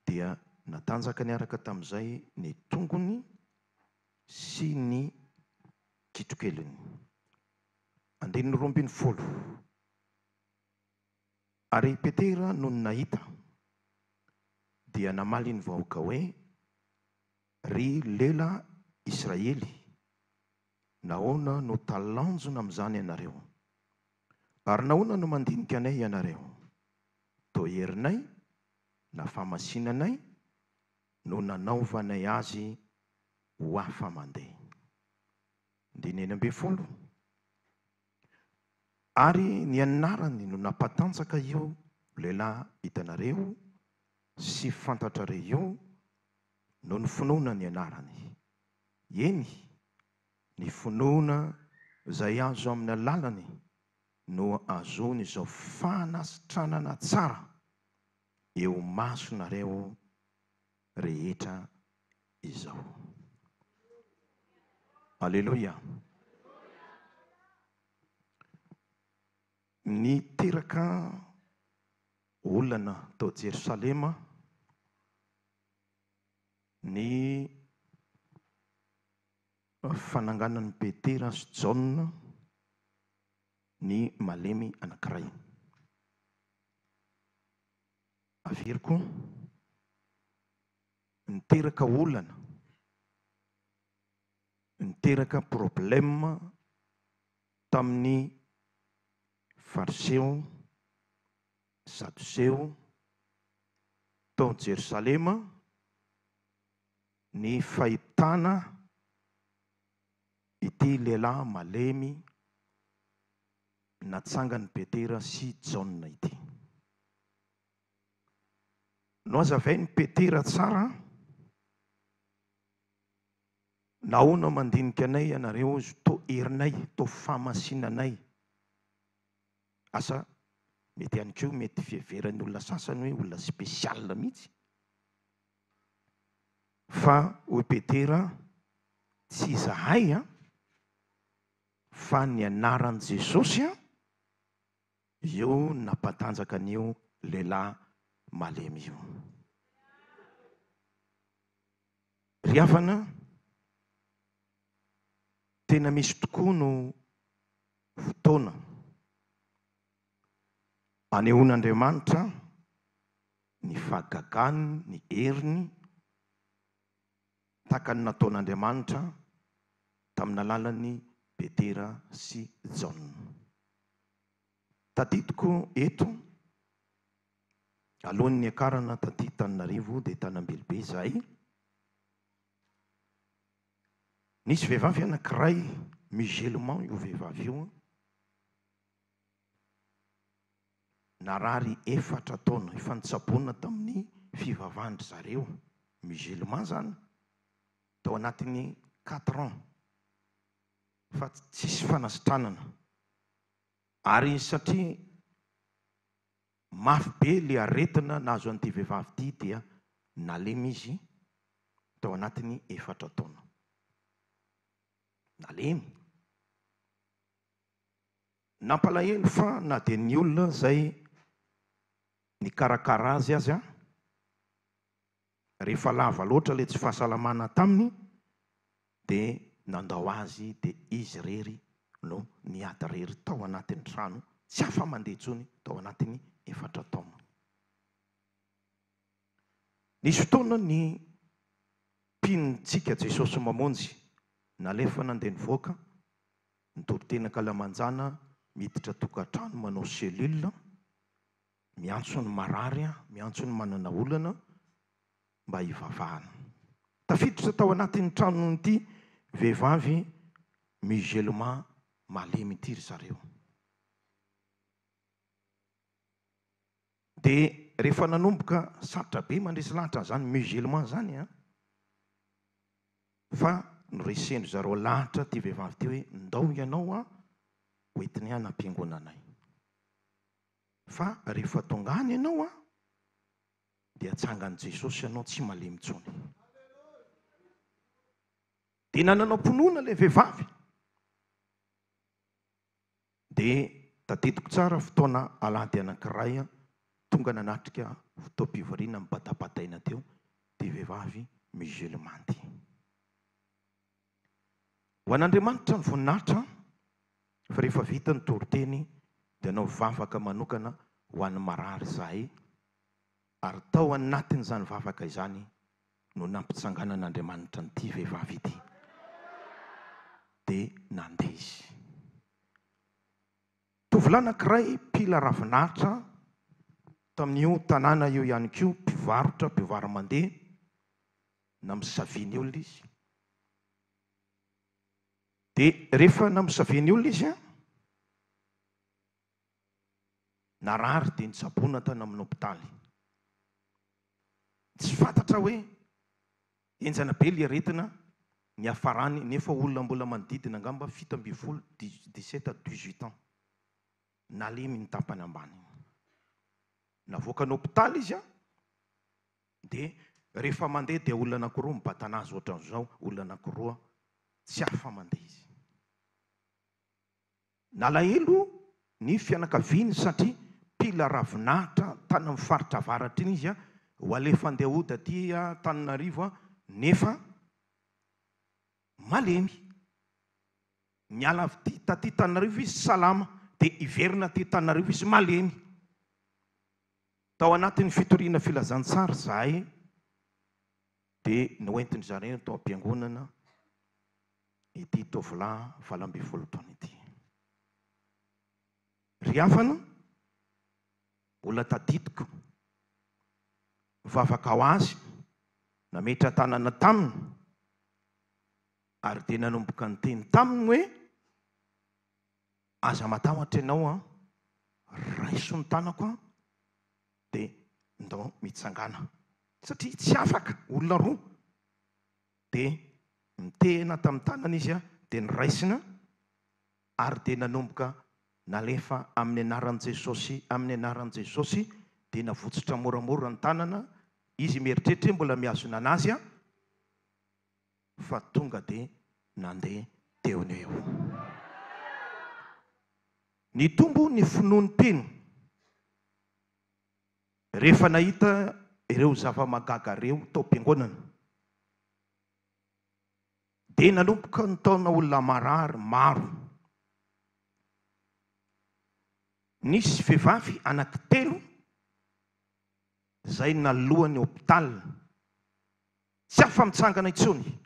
Dia natanjaka niaraka tamin'izay ny tongony sy ny kitrokeliny. Andininy 12. Ary i Petera nony nahita, dia namaly ny vahoaka hoe, Ry lela Israely, nahoana no talanjona amin'izany ianareo? Ary nahoana no mandinika anay ianareo? Toa herinay na fahamasinanay no nanaovanay azy ho afa-mandeha. Andininy 16. Ary ny anarany no nampatanjaka io lehilahy hitanareo sy fantatrareo io noho ny finoana ny anarany. Eny, ny finoana izay azo amin'ny alalany no ahazoany izao fanasitranana tsara eo masonareo rehetra izao. Aleloia! Niteraka olana tao Jerosalema ny fananganan'i Petera sy Jaona ny malemy anankiray. Averiko. Niteraka olana, niteraka problème tamin'ny Fariseo, Sadoseo tao Jerosalema ny fahitana ity lehilahy malemy natsangan'i Petera sy Jaona ity. Nohazavain'i Petera tsara, Nahoana mandinika anay ianareo izy toa herinay, toa fahamasinanay. Asa mety ihany koa mety fiheveran'ny olona sasany hoe olona spécial mihitsy. Fa hoy Petera, tsy izahay an, fa ny anaran'i Jesosy an, Io nampatanjaka an'io lehilahy malemy io. Ry havana, tena misy tokoa no fotoana anehoan'Andriamanitra ny fahagagany, ny heriny, tahaka ny nataon'Andriamanitra tamin'ny alalan'i Petera sy Jaona. Tadidiko eto, alohan'ny niakarana taty Tananarivo dia tany Ambilobe izahay, nisy vehivavy anankiray musulman io vehivavy io, narary efatra taona, efa nitsaboana tamin'ny fivavahan-dry zareo musulman izany, tao anatin'ny quatre ans, fa tsisy fanasitranana. Ary satria mafy be le aretina nahazo an'ity vehivavy ity dia nalemy izy tao anatin'ny efatra taona. Nalemy. Nampalahelo fa na dia ny olona izay nikarakara azy aza rehefa lava loatra ilay tsy fahasalamana taminy dia nandao azy dia izy irery no niady irery tao anatin'ny trano tsy afa-mandeha intsony tao anatin'ny efatra taona. Nisy fotoana ny mpinontsika Jesosy Mamonjy nalefa nandeha nivoaka nitory teny ankalamanjana miditra tokantrano manao cellule miantso ny marary miantso ny manana olana mba hivavahana. Tafiditra tao anatin'ny tranon'ity vehivavy musulman malemy ity ry zareo. Dia rehefa nanomboka, sarotra be mandresy lahatra an'izany musulman izany an, fa noresen-dry zareo lahatra ity vehivavy ity hoe ndao ianao an, hoentinay any am-piangonanay. Fa rehefa tonga any ianao an, dia atsangan'i Jesosy ianao tsy malemy intsony. Dia nanana am-pinoana ilay vehivavy. Dia tadidiko tsara fotoana alahady anankiray tonga nanatrika fotoam-pivoriana nibadabadaina teo ity vehivavy musulmane ity. Ho an'Andriamanitra ny voninahitra fa rehefa vita ny toriteny dia hanao vavaka manokana ho an'ny marary izahay Ary tao anatin'izany vavaka izany no nampitsanganan'Andriamanitra an'ity vehivavy ity. Dia nandeha izy. Tovolahy anankiray mpila ravinahitra tamin'io tanàna io ihany koa, mpivarotra, mpivaro-mandeha, namisaviany olona izy. Dia rehefa namisaviany olona izy, Narary dia nitsaboana tany amin'ny hopitaly. Tsy fantatra hoe henjana be ilay aretina niafarany nefa olona mbola manodidina angamba 17, 17 à 18 ans. Nalemy ny tapany ambany. Navoakan'ny hopitaly izy dia rehefa mandeha dia olona anankiroa mibatana azy ohatran'izao, olona anankiroa tsy afa-mandeha izy. Nalahelo ny fianakaviany satria mpila ravinahitra tany amin'ny faritra avaratra iny izy ho alefa andeha hody aty Antananarivo nefa malemy. Niala avy ty taty Antananarivo izy salama dia hiverina aty Antananarivo izy malemy. Tao anatin'ny fitoriana filazantsara izahay. Dia noentin-dry zareo tao am-piangonana ity tovolahy 18 taona ity. Ry havana, mbola tadidiko, nivavaka ho azy, nametra-tanana taminy, ary dia nanomboka niteny taminy hoe, Aza matahotra ianao an, raiso ny tanako an, dia ndao mitsangàna. Satria tsy afaka, olona roa. Dia nitehina tamin'ny tanana izy dia noraisina ary dia nanomboka nalefa amin'ny anaran'i Jesosy, amin'ny anaran'i Jesosy, dia navotsotra moramora ny tanana, izy mieritreritra hoe mbola mihazona an'azy fa tonga dia nandeha teo no eo. Nitombo ny finoan'ny mpino rehefa nahita ireo zava-mahagaga ireo tao am-piangonana. Dia nanomboka nitaona olona marary maro. Nisy vehivavy anankitelo izay naloan'ny hôpital. Tsy afa-mitsangana intsony.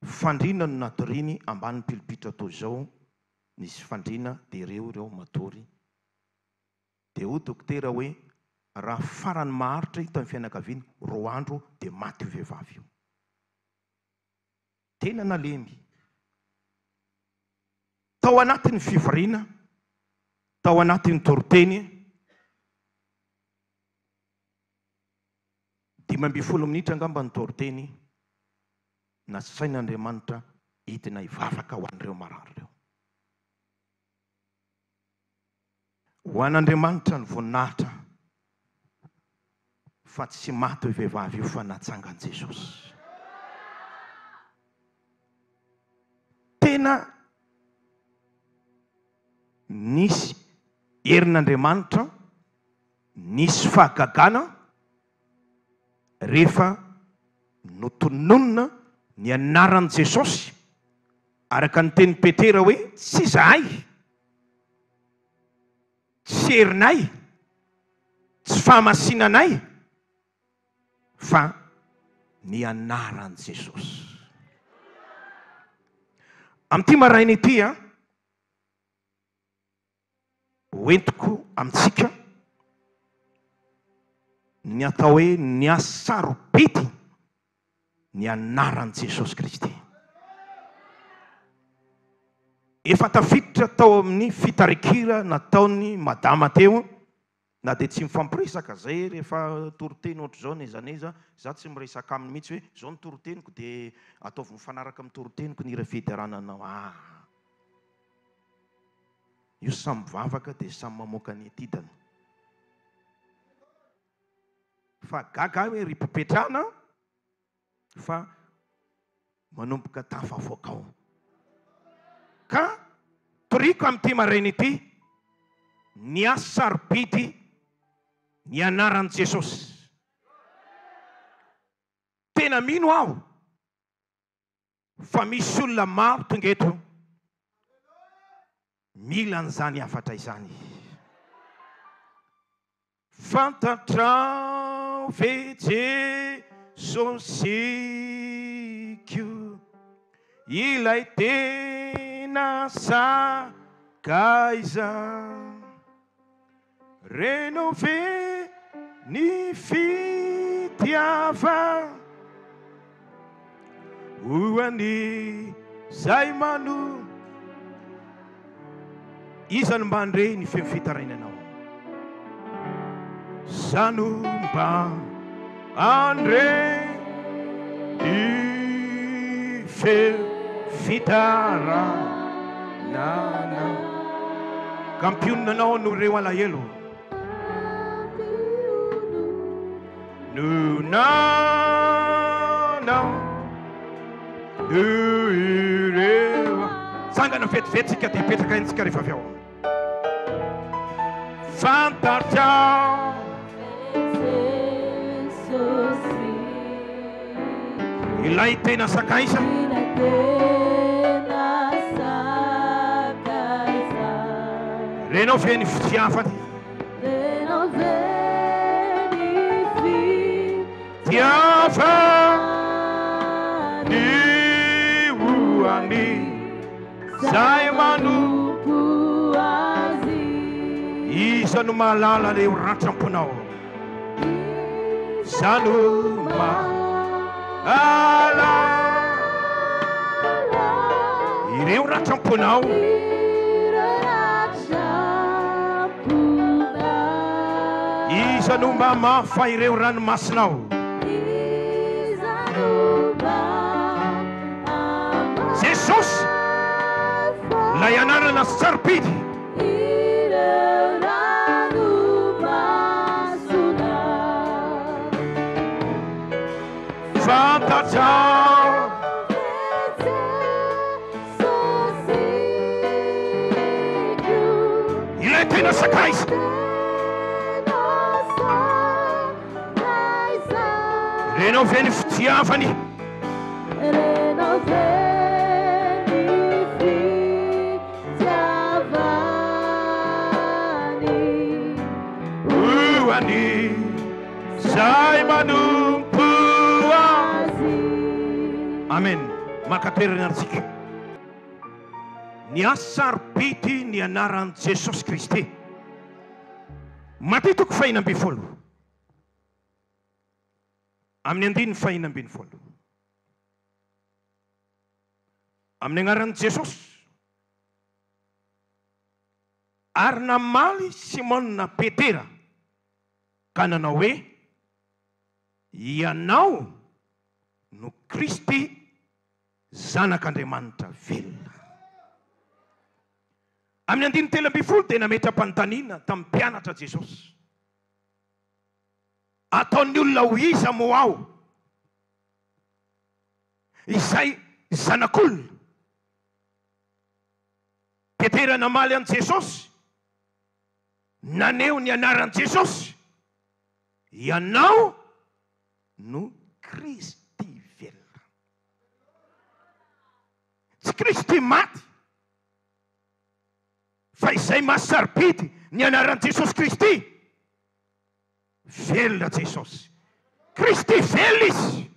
Fandriana no natoriany ambany pilipitra toy izao, nisy fandriana dia ireo ireo matory. Dia hoy dokotera hoe raha farany maharitra io tamin'ny fianakaviany, roa andro dia maty io vehivavy io. Tena nalemy. Tao anatin'ny fivoriana, tao anatin'ny toriteny, 15 minitra angamba ny toriteny, nasain'Andriamanitra hidina hivavaka ho an'ireo marary ireo. Ho an'Andriamanitra ny voninahitra fa tsy maty io vehivavy io fa natsangan'i Jesosy. Tena nisy herin'Andriamanitra, nisy fahagagana rehefa notononina ny anaran'i Jesosy araka ny tenin'i Petera hoe tsy izahay, tsy herinay, tsy fahamasinanay fa ny anaran'i Jesosy. Amin'ity maraina ity an, hoentiko amintsika ny atao hoe ny hasarobidy ny anaran'i Jesosy Kristy. Efa tafiditra tao amin'ny fitarikira nataon'i Madama teo, na dia tsy mifampiresaka zay rehefa toriteny ohatr'izao n'aiza n'aiza, za tsy miresaka aminy mihitsy hoe zao ny toriteniko dia ataovy mifanaraka amin'ny toriteniko ny hira fiderana anao. Ah! Io samy mivavaka dia samy mamoaka ny etidany. Fa gaga aho hoe ry mpipetrana fa manomboka tafavoaka ao. Ka toriko amin'ity maraina ity ny hasarobidy ny anaran'i Jesosy. Tena mino aho fa misy olona maro tonga eto mila an'izany hafatra izany. Fantatrao ve Jesosiko ilay tena sakaiza? Renao ve ny fitiavana ho an'izay mano? Iza no mba handre ny feo fitarainanao? Iza no mba handre ny feo fitarainanao? Ka ampionona anao noho ireo alahelo. Nonanao noho ireo. Tsangana vetivety tsika dia hipetraka eny tsika rehefa avy ao. Fantatrao. Ilay tena sakaiza. Renao ve ny fitiavany? Zay manompo Azy. Iza no mahalala ireo ratram-ponao? Iza no mahalala ireo ratram-ponao? Iza no mamafa ireo ranomasinao? Jesosy, ilay anarana sarobidy. Fantatrao. Ilay tena sakaiza. Renao ve ny fitiavany? Renao ve ny fitiavany? Ho an'izay manompo Azy. Amen. Maka toerana antsika. Ny hasarobidy ny anaran'i Jesosy Kristy. Matio toko fahina ambinifolo. Amin'ny andininy fahina ambinifolo. Amin'ny anaran'i Jesosy. Ary namaly Simona Petera ka nanao hoe, Ianao no Kristy Zanak'Andriamanitra velona. Amin'ny andininy 13 dia nametra-panontaniana tamin'ny mpianatra Jesosy. Ataon'ny olona ho iza moa aho, izay Zanak'olona? Petera namaly an'i Jesosy, naneho ny anaran'i Jesosy, Ianao no Kristy velona. Tsy Kristy maty, fa izay maha-sarobidy ny anaran'i Jesosy Kristy. Velona Jesosy. Kristy velona Izy.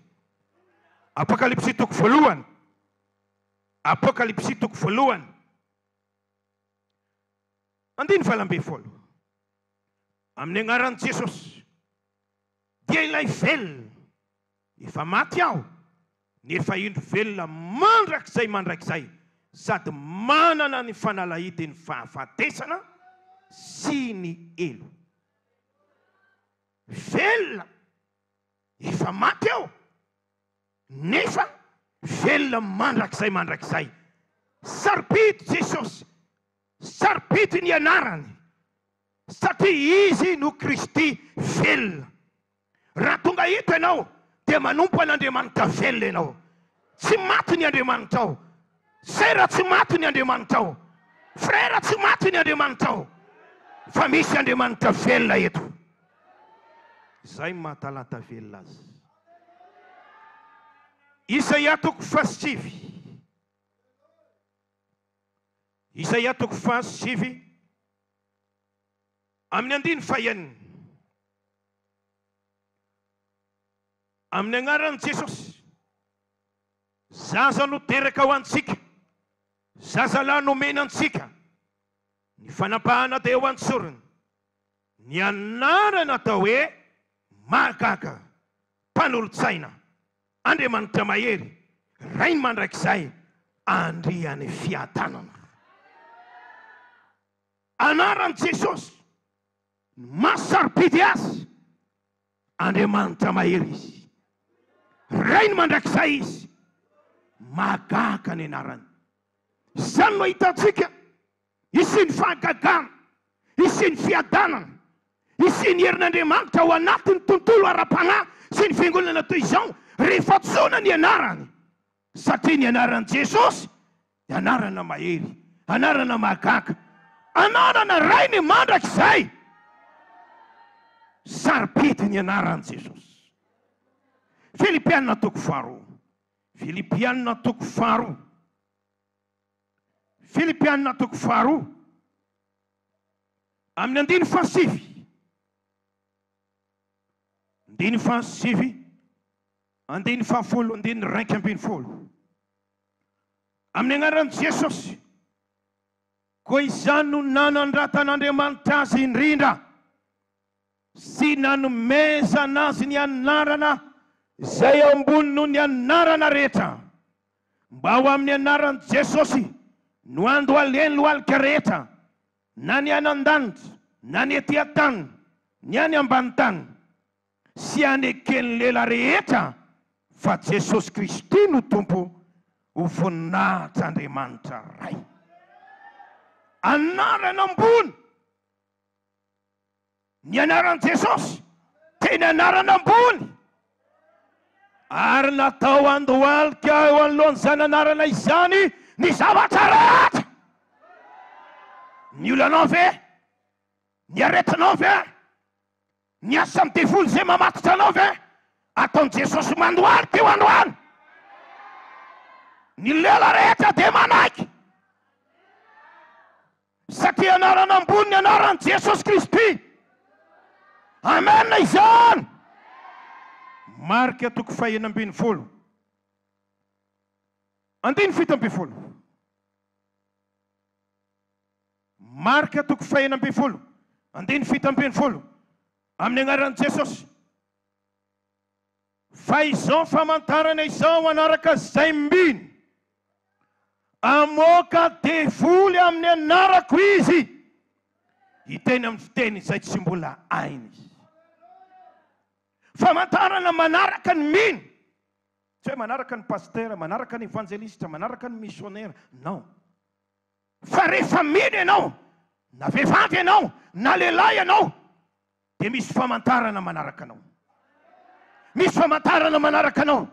Apokalypsy toko voalohany. Apokalypsy toko voalohany. Andininy 18. Amin'ny anaran'i Jesosy dia ilay velona. Efa maty aho, nefa indro velona mandrakizay mandrakizay sady manana ny fanalahidin'ny fahafatesana sy ny helo. Velona, efa maty aho, nefa velona mandrakizay mandrakizay. Sarobidy Jesosy, sarobidy ny anarany, satria Izy no Kristy velona. Raha tonga eto ianao dia manompo an'Andriamanitra velona ianao. Tsy maty ny Andriamanitrao. Sera tsy maty ny Andriamanitrao. Frera tsy maty ny Andriamanitrao. Fa misy Andriamanitra velona eto. Izay no maha talata velona azy. Isaia toko fahasivy. Isaia toko fahasivy amin'ny andiny fahenina. Amin'ny anaran'i Jesosy, zaza no teraka ho antsika, zazalahy nomena antsika, ny fanapahana dia eo an-tsorony, ny anarana atao hoe Mahagaga, Mpanolo-tsaina, Andriamanitra Mahery, Rainy Mandrakizay, Andrian'ny Fiadanana. Anaran'i Jesosy no maha sarobidy Azy. Andriamanitra mahery Izy. Rainy mandrakizay Izy. Mahagaga ny anarany. Izany no ahitantsika hisian'ny fahagagana, hisian'ny fiadanana, hisian'ny herin'Andriamanitra ao anatin'ny tontolo ara-panahy sy ny fiangonana toy izao rehefa antsoina ny anarany. Satria ny anaran'i Jesosy dia anarana mahery, anarana mahagaga, anarana Rainy mandrakizay. Sarobidy ny anaran'i Jesosy. Filipiana toko faharoa. Filipiana toko faharoa. Filipiana toko faharoa. Amin'ny andiny fahasivy. Andiny fahasivy, andiny fahafolo, andiny 11. Amin'ny anaran'i Jesosy. Koa izany no nanandratan'Andriamanitra azy indrindra sy nanomezana azy ny anarana izay ambony noho ny anarana rehetra, mba ho amin'ny anaran'i Jesosy no handohaleny lohalika rehetra, na ny any an-danitra, na ny ety an-tany, ny any ambany tany. sy haneken'ny lela rehetra fa Jesosy Kristy no Tompo ho voninahitr'Andriamanitra Ray. Anarana ambony ny anaran'i Jesosy, tena anarana ambony, ary natao handohalika eo anoloan'izany anarana izany ny zavatra rehetra. Ny olanao ve? Ny aretinao ve? Ny asan'ny devoly izay mamatotra anao ve ataon'i Jesosy mandohalika io androany? Ny lela rehetra dia manaiky satria anarana ambony ny anaran'i Jesosy Kristy. Amen izany. Marika toko faha-16 andininy 17. Marka toko faha-16, andininy 17, Amin'ny anaran'i Jesosy. Fa izao famantarana izao hanaraka izay mino, Hamoaka devoly amin'ny anarako izy, hiteny amin'ny fiteny izay tsy mbola hainy izy. Famantarana manaraka ny mino. Tsy hoe manaraka ny pasitera, manaraka ny evanjelistra, manaraka ny missionnaire. Non. Fa rehefa mino ianao, na vehivavy ianao, na lehilahy ianao, dia misy famantarana manaraka anao. Misy famantarana manaraka anao.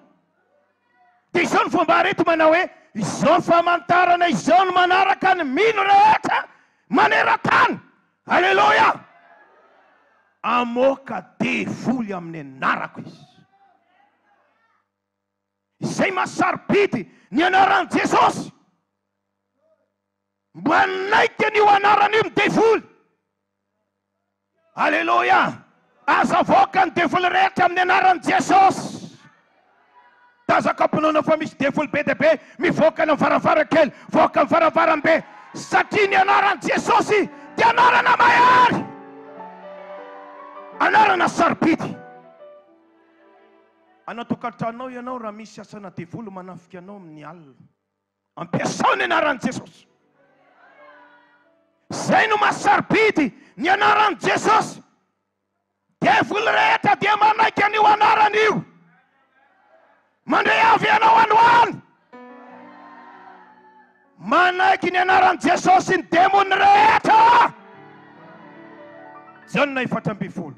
Dia izao ny fomba reto manao hoe, izao famantarana izao no manaraka ny mino rehetra maneran-tany. Aleloia! Hamoaka devoly amin'ny anarako izy. Izay maha-sarobidy ny anaran'i Jesosy. Mba hanaiky an'io anarana io ny devoly. Aleloia! Aza avoaka ny devoly rehetra amin'ny anaran'i Jesosy. Tazako am-pinoana fa misy devoly be dia be mivoaka any amin'ny varavarankely, voaka amin'ny varavarambe, satria ny anaran'i Jesosy dia anarana mahery, anarana sarobidy. Any an-tokantranonao ianao raha misy asana devoly manafika anao amin'ny alina. Ampiasao ny anaran'i Jesosy. Izay no maha sarobidy ny anaran'i Jesosy. Devoly rehetra dia manaiky an'io anarana io. Mandre avy ianao androany. Manaiky ny anaran'i Jesosy ny demony rehetra. Jaona 14.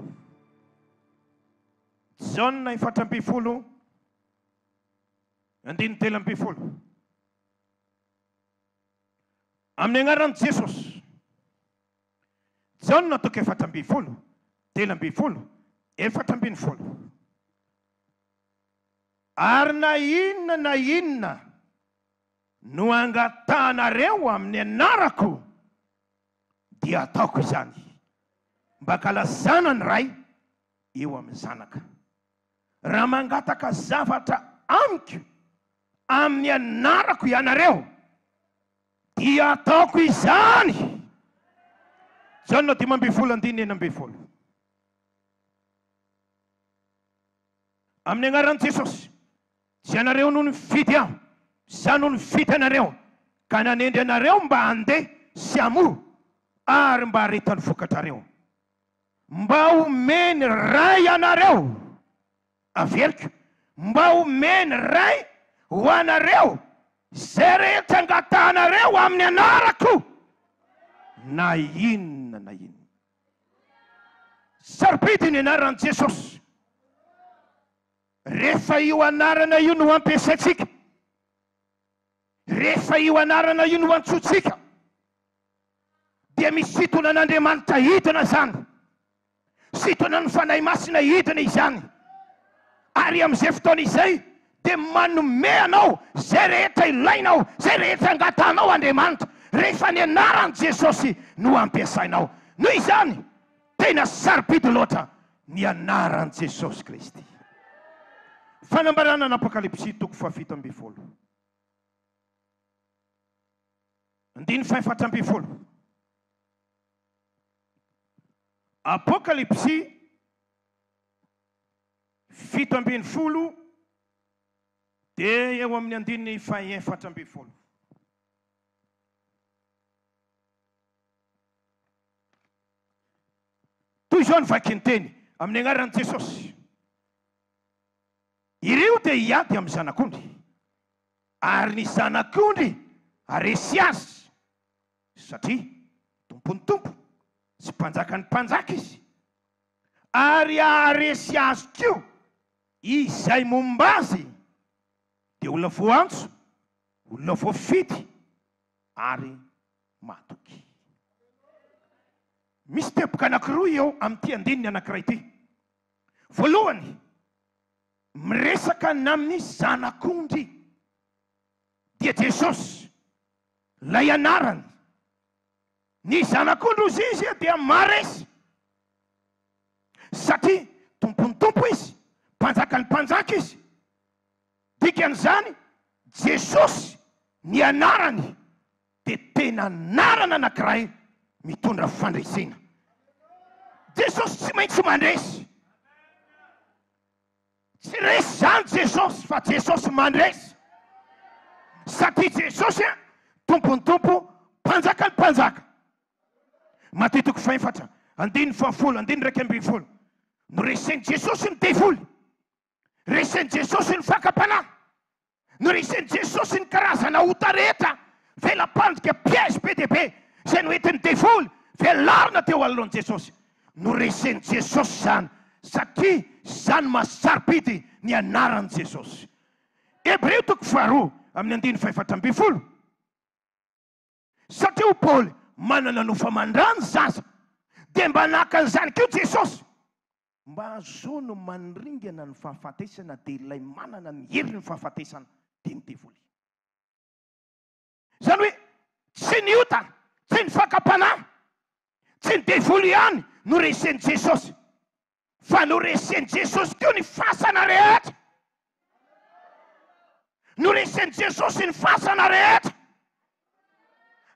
Jaona 14, andininy 13. Amin'ny anaran'i Jesosy. Jaona toko 14, 13, 14. Ary na inona na inona no angatahanareo amin'ny anarako, dia ataoko izany, mba hankalazana ny Ray eo amin'ny Zanaka. Raha mangataka zavatra amiko amin'ny anarako ianareo, dia ataoko izany. Jaona 15 andininy 16. Amin'ny anaran'i Jesosy, tsy ianareo no nifidy aho, izaho no nifidy anareo, ka nanendry anareo mba handeha sy hamoa ary mba haharetan'ny vokatrareo. Mba homeny Ray anareo, averiko, mba homeny Ray ho anareo izay rehetra angatahanareo amin'ny anarako, na inona na inona. Sarobidy ny anaran'i Jesosy. Rehefa io anarana io no ampiasaintsika, rehefa io anarana io no antsointsika, dia misintona an'Andriamanitra hidina izany, sintona ny Fanahy Masina hidina izany, ary amin'izay fotoana izay dia manome anao izay rehetra ilainao, izay rehetra angatahanao Andriamanitra, rehefa ny anaran'i Jesosy no ampiasainao. Noho izany, tena sarobidy loatra ny anaran'i Jesosy Kristy. Fanambarana ny Apokalypsy toko faha-17. Andininy faha-14. Apokalypsy 17 dia eo amin'ny andininy faha-14. Toy izao ny vakin-teny amin'ny anaran'i Jesosy. Ireo dia hiady amin'ny zanak'ondry, ary ny zanak'ondry haresy azy, satria Tompon'ny tompo sy Mpanjakan'ny mpanjaka izy, ary haharesy azy koa izay momba azy, dia olona voantso, olona voafidy ary mahatoky. Misy teboka anankiroa eo amin'ity andininy anankiray ity. Voalohany, miresaka ny amin'ny Zanak'ondry, dia Jesosy, ilay anarany. Ny Zanak'ondry hozy izy dia maharesy, satria Tompon'ny tompo izy, Mpanjakan'ny mpanjaka izy. Dikan'izany, Jesosy, ny anarany dia tena anarana anankiray mitondra fandresena. Jesosy tsy maintsy mandresy. Tsy resy izany Jesosy fa Jesosy mandresy. Satria Jesosy Tompon'ny tompo, Mpanjakan'ny mpanjaka. Matio toko fahefatra, andininy fahafolo, andininy 11. Noresen'i Jesosy ny devoly. Resen'i Jesosy ny fakam-panahy. Noresen'i Jesosy ny karazana ota rehetra, vela-pandrika, piège be dia be, izay noentin'ny devoly, velarina teo anoloan'i Jesosy. Noresen'i Jesosy izany, satria izany maha sarobidy ny anaran'i Jesosy. Hebreo toko faharoa amin'ny andininy fahefatra ambin'ny folo. Satria hoy Paoly, manana nofo aman-dra ny zaza, dia mba naka an'izany koa Jesosy. Mba hahazoany mandringana ny fahafatesana dia ilay manana ny herin'ny fahafatesana dia ny devoly. Izany hoe tsy ny ota, tsy ny fakam-panahy, tsy ny devoly ihany no resen'i Jesosy fa noresen'i Jesosy koa ny fasana rehetra. Noresen'i Jesosy ny fasana rehetra.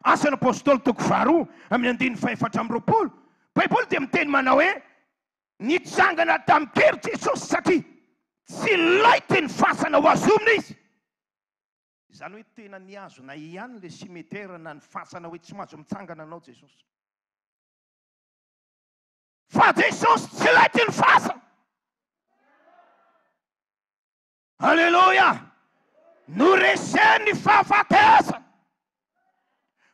Asan'ny Apostoly toko faharoa amin'ny andininy fahefatra amby roapolo, Baiboly dia miteny manao hoe nitsangana tamin-kery Jesosy satria tsy laitry ny fasana ho azomina izy. Izany hoe tena nihazona ihany le cimetière na ny fasana hoe tsy mahazo mitsangana anao Jesosy. Fa Jesosy tsy laitry ny fasana. Aleloia! Noreseny ny fahafatesana.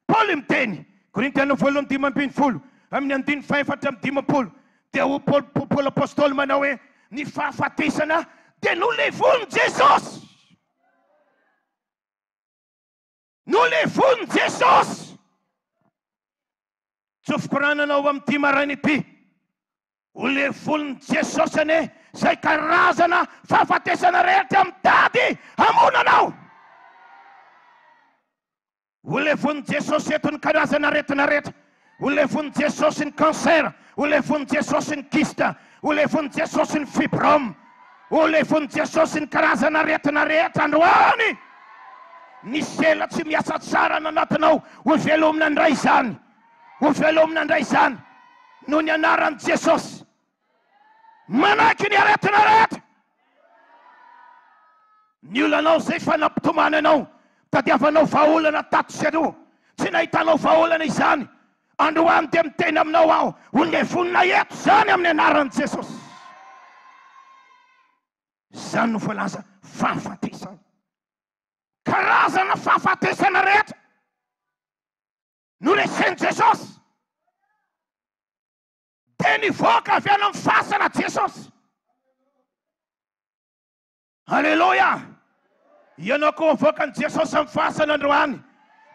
Paoly miteny, Korintiana voalohany 15, amin'ny andininy faha-54, dia hoy Paoly, Paoly apostoly manao hoe, ny fahafatesana dia nolevon'i Jesosy. Nolevon'i Jesosy. Tsofiko rano anao amin'ity maraina ity. Ho levolin'i Jesosy anie izay karazana fahafatesana rehetra mitady hamono anao. Ho levonin'i Jesosy eto ny karazana aretina rehetra. Ho levonin'i Jesosy ny cancer. Ho levonin'i Jesosy ny kyste. Ho levonin'i Jesosy ny fibrome. Ho levonin'i Jesosy ny karazana aretina rehetra androany. Ny sela tsy miasa tsara any anatinao, ho velomina indray izany. Ho velomina indray izany noho ny anaran'i Jesosy. Manaiky ny aretina rehetra. Ny olanao izay efa nampitomany anao, tadiavanao vahaolana tato sy aloha, tsy nahitanao vahaolana izany. Androany dia miteny aminao aho, ho levonina eto izany amin'ny anaran'i Jesosy. Izany no voalaza fahafatesana. Karazana fahafatesana rehetra noresen'i Jesosy. Dia nivoaka avy any amin'ny fasana Jesosy. Aleloia! Ianao koa avoakan'i Jesosy amin'ny fasana androany.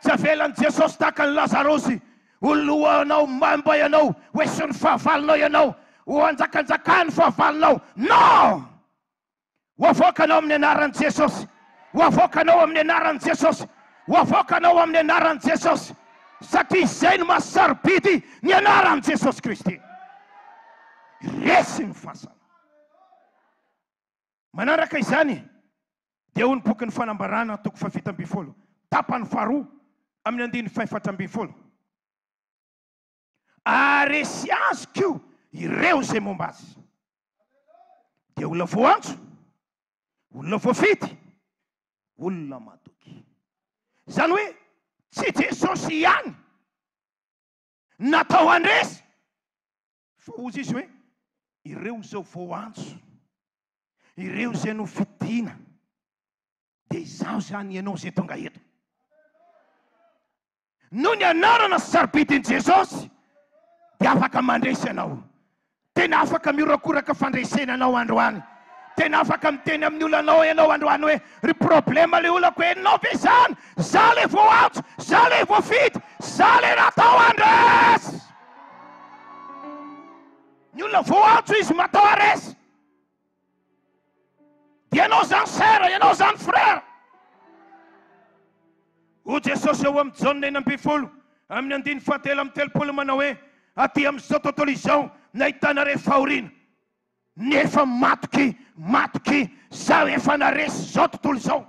Tsy avelan'i Jesosy tahaka an'i Lazarosy ho lohanao mamba ianao, ho esoin'ny fahavalonao ianao, ho anjakanjakan'ny fahavalonao. Non! Ho avoakanao amin'ny anaran'i Jesosy. Ho avoakanao amin'ny anaran'i Jesosy. Ho avoakanao amin'ny anaran'i Jesosy. Satria izay no maha sarobidy ny anaran'i Jesosy Kristy. Resy ny fasana. Manaraka izany dia hoy ny bokin'ny Fanambarana toko faha-17, tapany faharoa amin'ny andininy faha-14. Ary resy azy koa Ireo izay momba azy dia olona voantso, olona voafidy, olona matoky. Izany hoe tsy Jesosy ihany natao handresy fa hozy izy hoe ireo izao voantso, ireo izay nofidina, dia izaho izany ianao izay tonga eto. Noho ny anarana sarobidin'i Jesosy dia afaka mandresy ianao. Tena afaka mihorakoraka fandresena anao androany. Tena afaka miteny amin'ny olanao ianao androany hoe ry problema le olako enao ve izany? Za le voaantso, za le voafidy, za le natao handresy. Ny olona voaantso izy matao haresy. Dia ianao izany sœur, ianao izany frère. Hoy Jesosy ao amin'ny Jaona 16 amin'ny andininy fahatelo amby 30 manao hoe aty amin'izao tontolo izao nahitana re fahoriana nefa matoky matoky zaho efa naresy izao tontolo izao.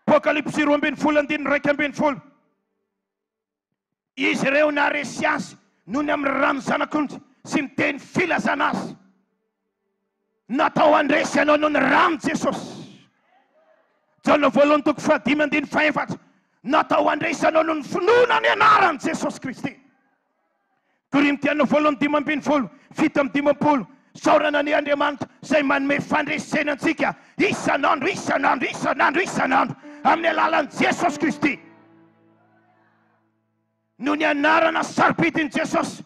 Apokalypsy 12 andininy 11. Izy ireo naharesy azy noho ny amin'ny ran'ny Zanak'ondry sy ny teny filazana azy. Natao handresy anao noho ny ran'i Jesosy. Jaona voalohany toko fahadimy andininy fahefatra. Natao handresy anao noho ny finoana ny anaran'i Jesosy Kristy. Korintiana voalohany 15, 57, Isaorana anie Andriamanitra izay manome fandresena antsika isan'andro, isan'andro, isan'andro, isan'andro amin'ny alalan'i Jesosy Kristy. Noho ny anarana sarobidin'i Jesosy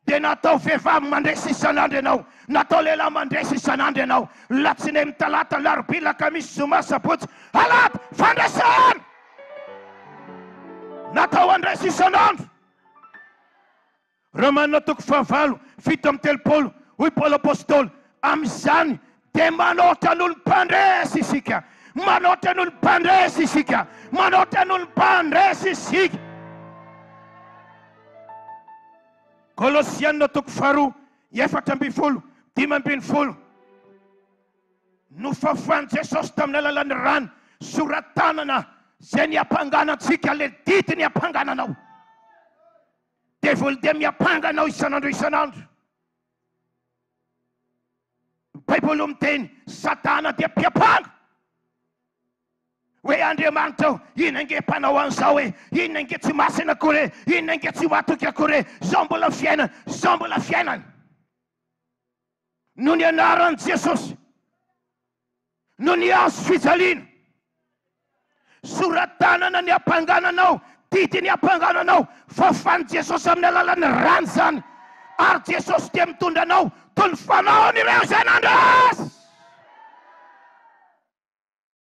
dia natao vehivavy mandresy isan'andro ianao, natao lehilahy mandresy isan'andro ianao. Latsinainy, talata, larobia, lakamisy, zoma, sabotsy, alahady, fandresena! Natao handresy isan'andro. Romana toko fahavalo, 37, hoy Paoly Apostoly, Amin'izany dia manoatra ny olom-pandresy isika, manoatra ny olom-pandresy isika, manoatra ny olom-pandresy isika. Kolosiana toko faharoa, 14, 15. Nofafan'i Jesosy tamin'ny alalan'ny rany sora-tanana izay niampangana antsika, ilay didy niampangana anao. Devoly dia miampanga anao isan'andro isan'andro. Ny Baiboly miteny, Satana dia mpiampanga. Hoe Andriamanitra o, inona ange mpanao an'izao e, inona ange tsy masina akory e, inona ange tsy matoky akory e, izao mbola fiainana, izao mbola fiainana. Noho ny anaran'i Jesosy, noho ny hazo fijaliana, sora-tanana ny hampangana anao, didy ny hampangana anao, fafan'i Jesosy amin'ny alalan'ny rany izany, ary Jesosy dia mitondra anao toy ny fanaony ireo izay nandresy.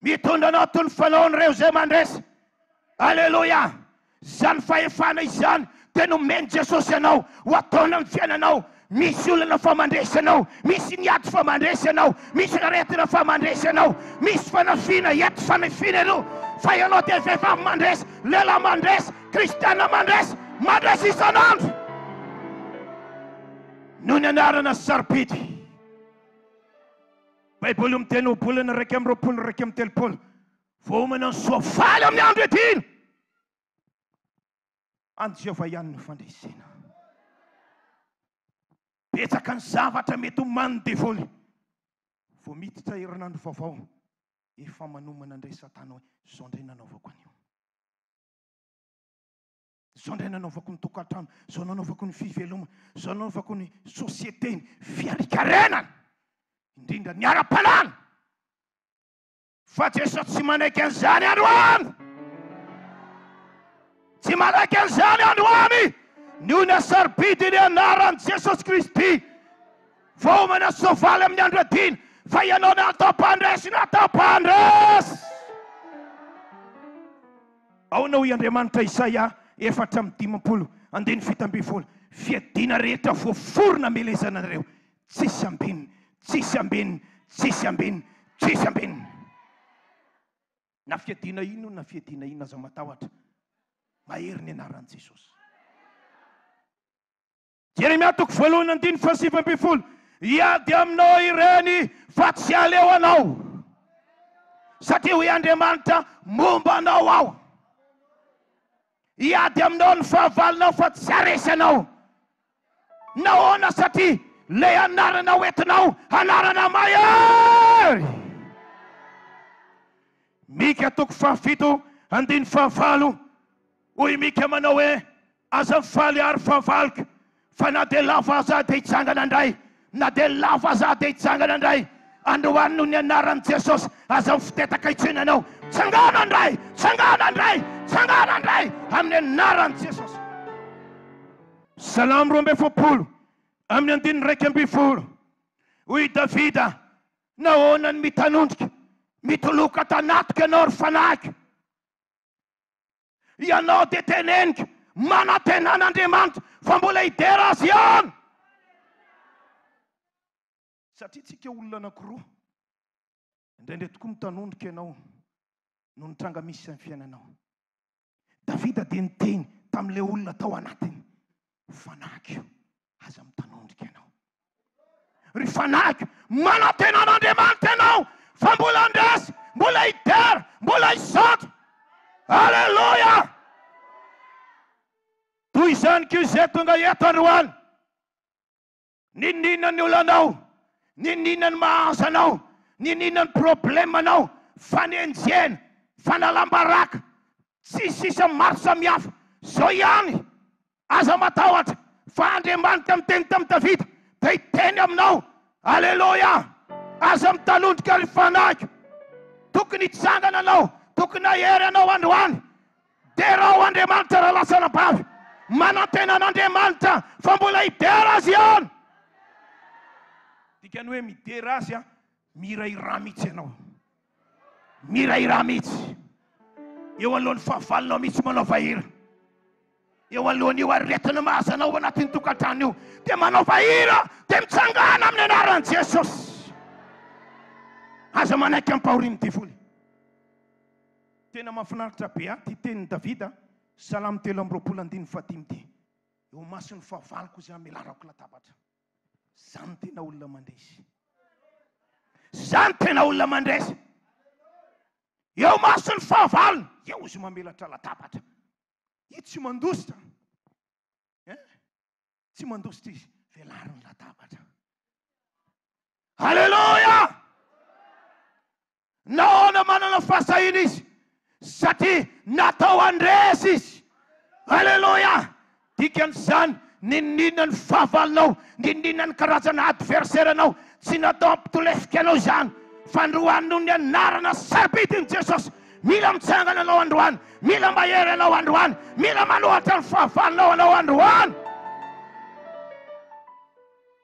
Mitondra anao toy ny fanaon'ireo izay mandresy. Aleloia! Izany fahefana izany dia nomen'i Jesosy anao ho ataona amin'ny fiainanao. Misy olana fa mandresy ianao, misy ny ady fa mandresy ianao, misy aretina fa mandresy ianao, misy fanafiana eto, fanafiana eroa, fa ianao dia vehivavy mandresy, lehilahy mandresy, kristiana mandresy, mandresy isan'andro. Noho ny anarana sarobidy. Baiboly miteny ohabolana 21 31, Voaomana ny soavaly amin'ny andro iadiana. An'i Jehovah ihany ny fandresena. Betsaka ny zavatra mety homanin'ny devoly. Vao miditra herinandro vaovao, efa manomana indray Satana hoe, izao indray nanaovako an'io. Izao indray nanaovako ny tokantrano, izao nanaovako ny fivelomana, izao nanaovako ny société, ny fiarikarenana, indrindra ny ara-palana. Fa Jesosy tsy manaiky an'izany androany. Tsy manaiky an'izany androany. Ny olona sarobidy ny anaran'i Jesosy Kristy. Voaomana soavaly amin'ny andro adina, fa ianao natao mpandresy, natao mpandresy. Aona hoy Andriamanitra Isaia 54 andininy 17, fiadiana rehetra voaforona hamelezana anareo, tsisy ambininy, tsisy ambininy, tsisy ambininy, tsisy ambininy. Na fiadiana inona na fiadiana inona aza matahotra, mahery ny anaran'i Jesosy. Jeremia toko voalohany andininy faha-19, Hiady aminao ireny fa tsy aleo anao, satria hoy Andriamanitra, momba anao aho. Hiady aminao ny fahavalonao fa tsy haresy anao. Nahoana? Satria ilay anarana hoentinao, anarana mahery. Mika toko fahafito andininy fahavalo, hoy Mika manao hoe, Aza mifaly àry fahavaloko, fa na dia lavo aza aho dia hitsangana indray, na dia lavo aza aho dia hitsangana indray. Androany noho ny anaran'i Jesosy, aza mifotetaka intsony ianao. Tsangana indray, tsangana indray, tsangana indray amin'ny anaran'i Jesosy. Salamo 42 amin'ny andininy 11, hoy i Davida, Nahoana no mitanondrika, mitoloka tanatiko ianao ry fanahiko? Ianao dia teneniko, manantena an'Andriamanitra fa mbola hidera Azy ihany. Satria tsika olona anankiroa, indraindray tokoa mitanondrika ianao noho ny tranga misy amin'ny fiainanao. Davida dia niteny tamin'ilay olona tao anatiny, Fanahiko, aza mitanondrika ianao. Ry fanahiko, manantena an'Andriamanitra ianao fa mbola handresy, mbola hidera, mbola hisaotra. Aleloia! Toy izany koa izay tonga eto androany. N'inon'inona ny olanao, n'inon'inona ny mahazo anao, n'inon'inona ny problème-nao, fanenjehana, fanalam-baraka, tsy sisa maro samihafa, zao ihany, aza matahotra fa Andriamanitra niteny tamin'i Davida dia hiteny aminao, Aleloia! Aza mitanondrika ry fanahiko, tokony hitsangana anao, tokony hahery anao androany. Derao Andriamanitra raha lasa anabavy. Manantena an'Andriamanitra fa mbola hidera Azy ihany. Dikany hoe midera Azy an, mihirahira mihitsy ianao. Mihirahira mihitsy. Eo alohan'ny fahavalonao mihitsy manaova hira. Eo alohan'io aretina mahazo anao ao anatin'ny tokantrano io dia manaova hira dia mitsangàna amin'ny anaran'i Jesosy. Aza manaiky ampahorian'ny devoly. Tena mahafinaritra be ahy ity tenin'i Davida, Salamo 23 andininy fahadimy ity. Eo imason'ny fahavaloko izay hamelarako latabatra. Izany no tena olona mandresy. Izany tena olona mandresy. Eo imason'ny fahavalony, eo izy mamelatra latabatra. Izy tsy mandositra. Eh? Tsy mandositra izy, velaro ny latabatra. Alléluia! Nahoana manana fahasahiana izy? Satria natao handresy izy. Aleloia! Dikan'izany, n'inon'inona ny fahavalonao, n'inon'inona ny karazana adversaire-nao, tsy natao hampitolefika anao izany, fa androany noho ny anarana sarobidin'i Jesosy, mila mitsangana anao androany, mila mahery anao androany, mila manohatra ny fahavalonao anao androany.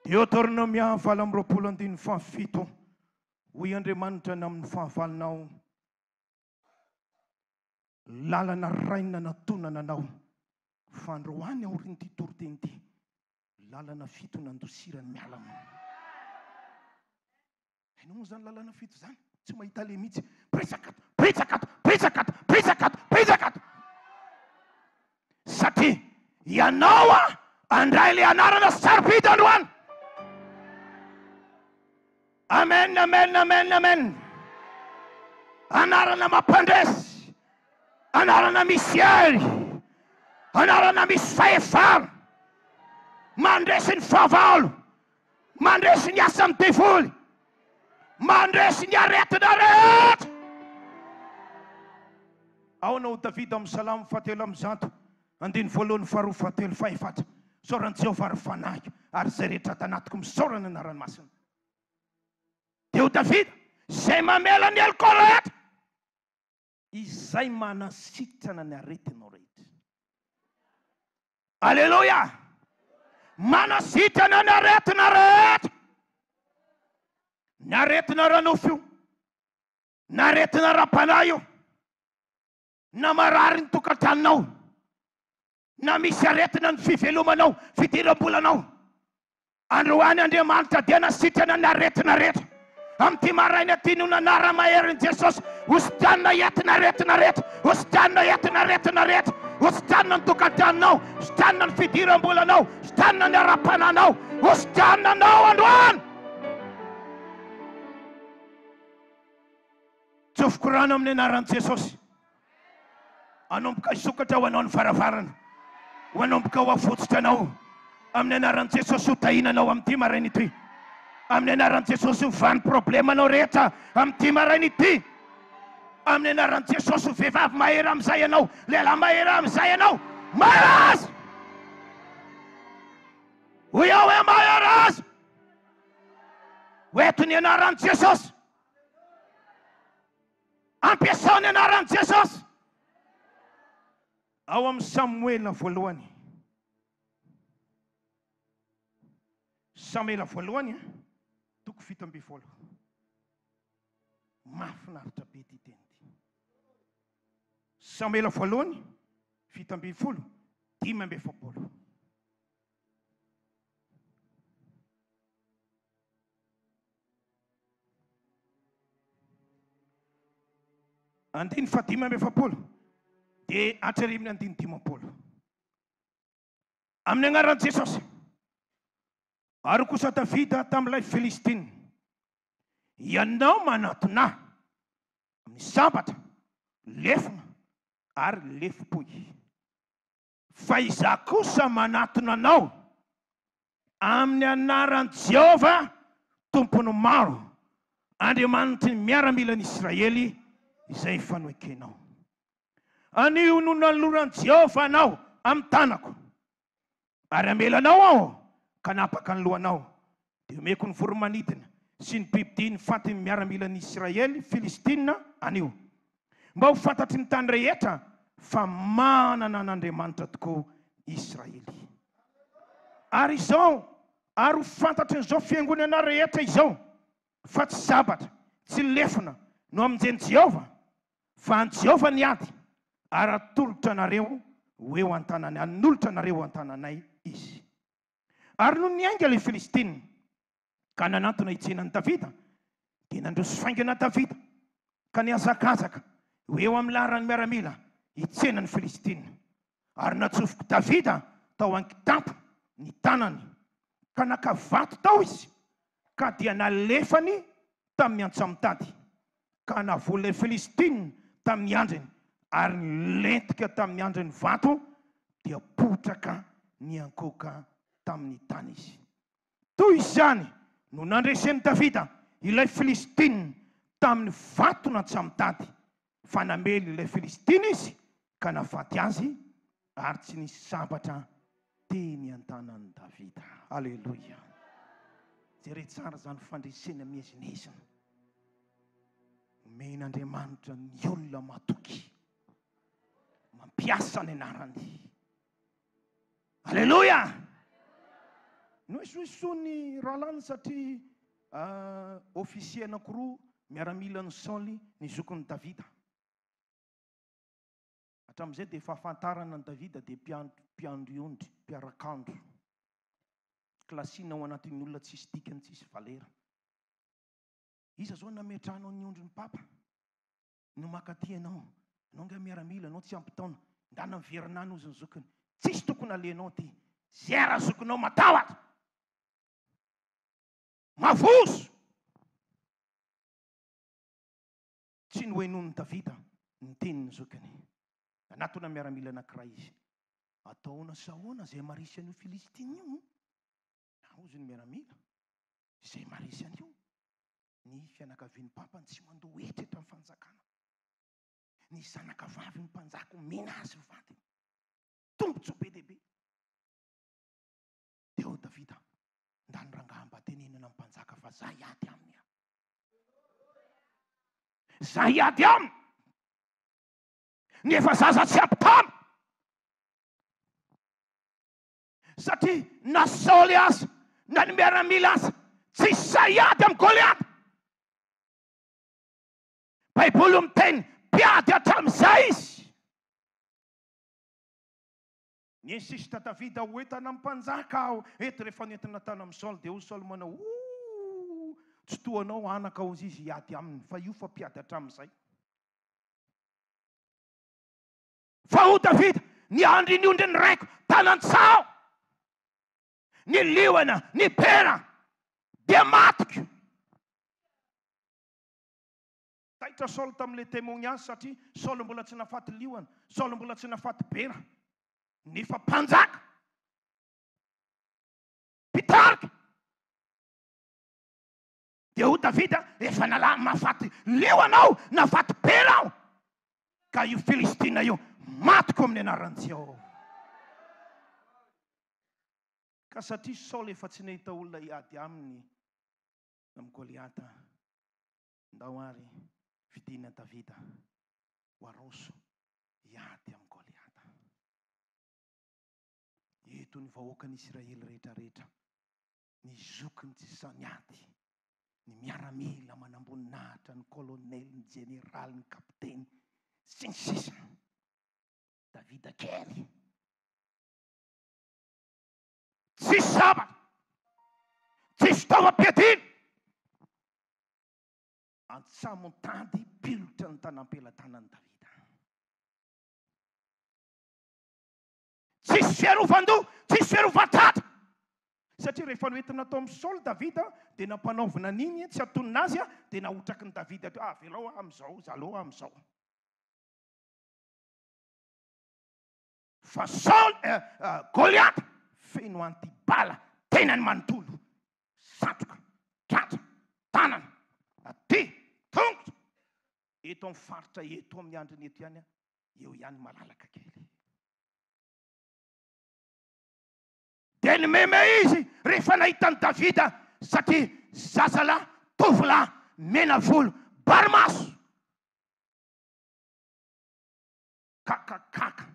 Deoteronomia 28 andininy faha-7. Hoy Andriamanitra ny amin'ny fahavalonao, Lalana iray nanatonana anao, fa androany aorian'ity toriteny ity, lalana fito nandosirany miala aminao. Hainao moa izany lalana fito izany? Tsy mahita aleha mihitsy. Betsaka ato, betsaka ato, betsaka ato, betsaka ato, betsaka ato. Satria ianao handray ilay anarana sarobidy androany. Amen, amen, amen, amen. Anarana mampandresy, anarana misy hery, anarana misy fahefana, mandresy ny fahavalo, mandresy ny asan'ny devoly, mandresy ny aretina rehetra. Aona ho Davida amin'ny Salamo fahatelo 100, andininy voalohany, faharoa, fahatelo, fahefatra. Isaoran'i Jehovah ry fanahiko, ary izay rehetra ato anatiko misaora ny anarany masina. Dia ho Davida, izay mamela ny helokao rehetra, izay manasitrana ny aretinao rehetra. Aleloia! Manasitrana ny aretina rehetra. Ny aretina ara-nofo io, na aretina ara-panahy io, na marary ny tokantranonao, na misy aretina ny fivelomanao, fidiram-bolanao. Androany Andriamanitra dia nasitrana ny aretina rehetra. Amin'ity maraina ity no nanara-maherin'i Jesosy, hositranina entina aretina rehetra, hositranina entina aretina rehetra, hositranina ny tokantranonao, hositranina ny fidiram-bolanao, hositranina ny ara-pananao, hositranina anao androany. Tsofiko rano amin'ny anaran'i Jesosy. Hanomboka hisokatra ho anao ny varavarana. Ho hanomboka ho avotsitra anao. Amin'ny anaran'i Jesosy ho tahiana anao amin'ity maraina ity. Amin'ny anaran'i Jesosy ho vaha ny problemanao rehetra amin'ity maraina ity. Amin'ny anaran'i Jesosy ho vehivavy mahery amin'izay ianao, lehilahy mahery amin'izay ianao. Mahery azy! Hoy aho hoe mahery azy! Ho eto ny anaran'i Jesosy. Ampiasao ny anaran'i Jesosy. Ao amin'ny Samoela voalohany. Samoela voalohany, toko 17. Mahafinaritra be ity teny ity. Samoela voalohany, 17, 45. Andiny fahadimy amby efapolo dia hatrary amin'ny andiny 50. Amin'ny anaran'i Jesosy. Ary kosa Davida tamin'ilay Filistina, Ianao manatona ahy amin'ny sabatra, lefona ary lefom-pohy. Fa izaho kosa manatona anao amin'ny anaran'i Jehovah Tompon'ny maro, Andriamanitry ny miaramilan'i Israely, izay efa noekenao. Anio no nanoloran'i Jehovah anao amin'ny tanako, ary hamela anao aho ka hanapaka ny lohanao, dia omeko ny voro-manidina sy ny bibidia ny fatin'ny miaramilan'i Israely, Filistina, anio, mba ho fantatry ny tany rehetra fa manana an'Andriamanitra tokoa Israely. Ary izao, ary ho fantatrin'izao fiangonana rehetra izao, fa tsy sabatra, tsy lefona no hamonjen'i Jehovah, fa an'i Jehovah ny ady, ary hatolotra anareo ho eo an-tanany, hanolotra anareo ho an-tananay Izy. Ary nony niainga ilay Filistina ka nanantona hitsena an'i Davida, dia nandroso faingana Davida ka nihazakazaka ho eo amin'ny laharan'ny miaramila hitsena ny Filistina. Ary natsofok'i Davida tao an-kitapo ny tanany, ka naka vato tao izy, ka dia nalefany tamin'ny antsamotady, ka navoan'ilay Filistina tamin'ny andriny, ary nilentika tamin'ny andriny vato, dia potraka niankohoka tamin'ny tany izy. Toy izany no nandresen'i Davida ilay Filistina tamin'ny vaton'antsamotady, fa namely ilay Filistina izy ka nahafaty azy, ary tsy nisy sabatra teny an-tanan'i Davida. Aleloia! Jereo tsara izany fandresena miezinezina. Omen'Andriamanitra ny olona matoky, mampiasa ny anarany. Aleloia! Noesoesoin'ny rahalahiny satria officier anankiroa miaramilan'i Saoly ny zokin'i Davida. Hatramin'izay dia fahafantarana an'i Davida dia mpiandry ondry, mpiarak'andro. Kilasiana ao anatin'ny olona tsisy dikany, tsisy valera. Iza izao nametrahanao ny ondrin'ny Papa? No mankaty ianao. Ianao angaha miaramila, ianao tsy ampy taona. Ndana miverina any hozy ny zokiny. Tsisy tokony alehanao aty. Zera zokinao matahotra. Mavozo! Tsy nohenoin'i Davida ny tenin'ny zokiny. Nanatona miaramila anankiray izy. Atao ahoana sy ahoana izay marisy an'io Filistina io? Hozy ny miaramila, izay marisy an'io, ny fianakavian'ny papany tsy mandoa hetra eto amin'ny fanjakana. Ny zanaka vavin'ny mpanjaka omena azy ho vadiny. Tombontsoa be dia be. Dia hoy Davida, ndany rangahy mba tenenina amin'ny mpanjaka fa za hiady aminy aho. Za hiady aminy. Nefa zaza tsy ampy taona. Satria na Saoly aza, na ny miaramila aza, tsy sahy hiady amin'i Goliata. Baiboly miteny, mpiady hatramin'izay izy. Ni-insiste Davida ho entana amin'ny mpanjaka aho eto rehefa nentina tany amin'i Saoly dia hoy Saoly manao ooh tsy toa anao anaka hozy izy hiady aminy fa io fa mpiady hatramin'izay. Fa hoy Davida, Niandry ny ondrin'ny raiko tany an-tsaha aho, ny liona, ny bera dia matiko. Taitra Saoly tamin'ilay témoignage satria Saoly mbola tsy nahafaty liona, Saoly mbola tsy nahafaty bera, nefa mpanjaka. Mpitarika. Dia hoy Davida, Efa nalà mahafaty liona aho, nahafaty bera aho, ka io Filistina io matiko amin'ny anaran'i Jehovah. Ka satria Saoly efa tsy nahita olona hiady aminy amin'i Goliata, ndao ary fidina Davida ho aroso hiady amin'i Goliata. Eto ny vahoakan'Isiraely rehetra rehetra, ny zokiny tsy sahy niady, ny miaramila manamboninahitra, ny kolonely, ny jeneraly, ny kapiteny, sy ny sisa. Davida kely. Tsisy sabatra, tsisy fitaovam-piadiana. Antsamon-tady pilotra ny tanam-pelatanan'i Davida. Tsisy fiarovan-doha, tsisy fiarovan-tratra. Satria rehefa noentina tao amin'i Saoly Davida, dia nampanaovina an'iny tsy antonona azy, dia nahotraky ny Davida teo, avelao aho amin'izao, zalao aho amin'izao. Fa Saoly, eh, eh, Goliata, feno anti-bala tenany manontolo, satroka, tratra, tanana, aty, tongotra, eto amin'ny faritra eto amin'ny andriny eto ihany, eo ihany malalaka kely. Dia nimeme izy rehefa nahita an'i Davida, satria zazalahy, tovolahy, mena volo, bary maso. Kakakaka.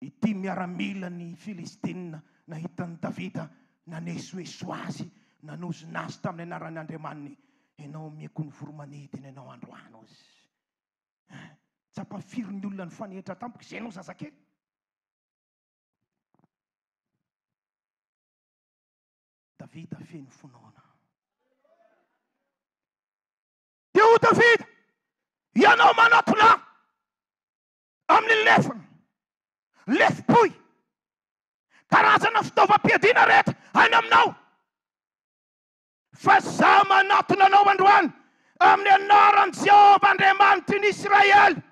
Ity miaramilan'ny Filistina nahita an'i Davida nanesoeso azy, nanozona azy tamin'ny anaran'ny Andriamaniny, Ianao omeko ny voro-manidina ianao androany, hoy izy. Tsapa firy ny olona nifanehitra tampoka, izay ianao zazakely. Davida feno finoana. Dia hoy Davida, Ianao manatona ahy amin'ny lefona, lefom-pohy, karazana fitaovam-piadiana rehetra any aminao. Fa izaho manatona anao androany amin'ny anaran'i Jehovah Andriamanitry ny Isiraely.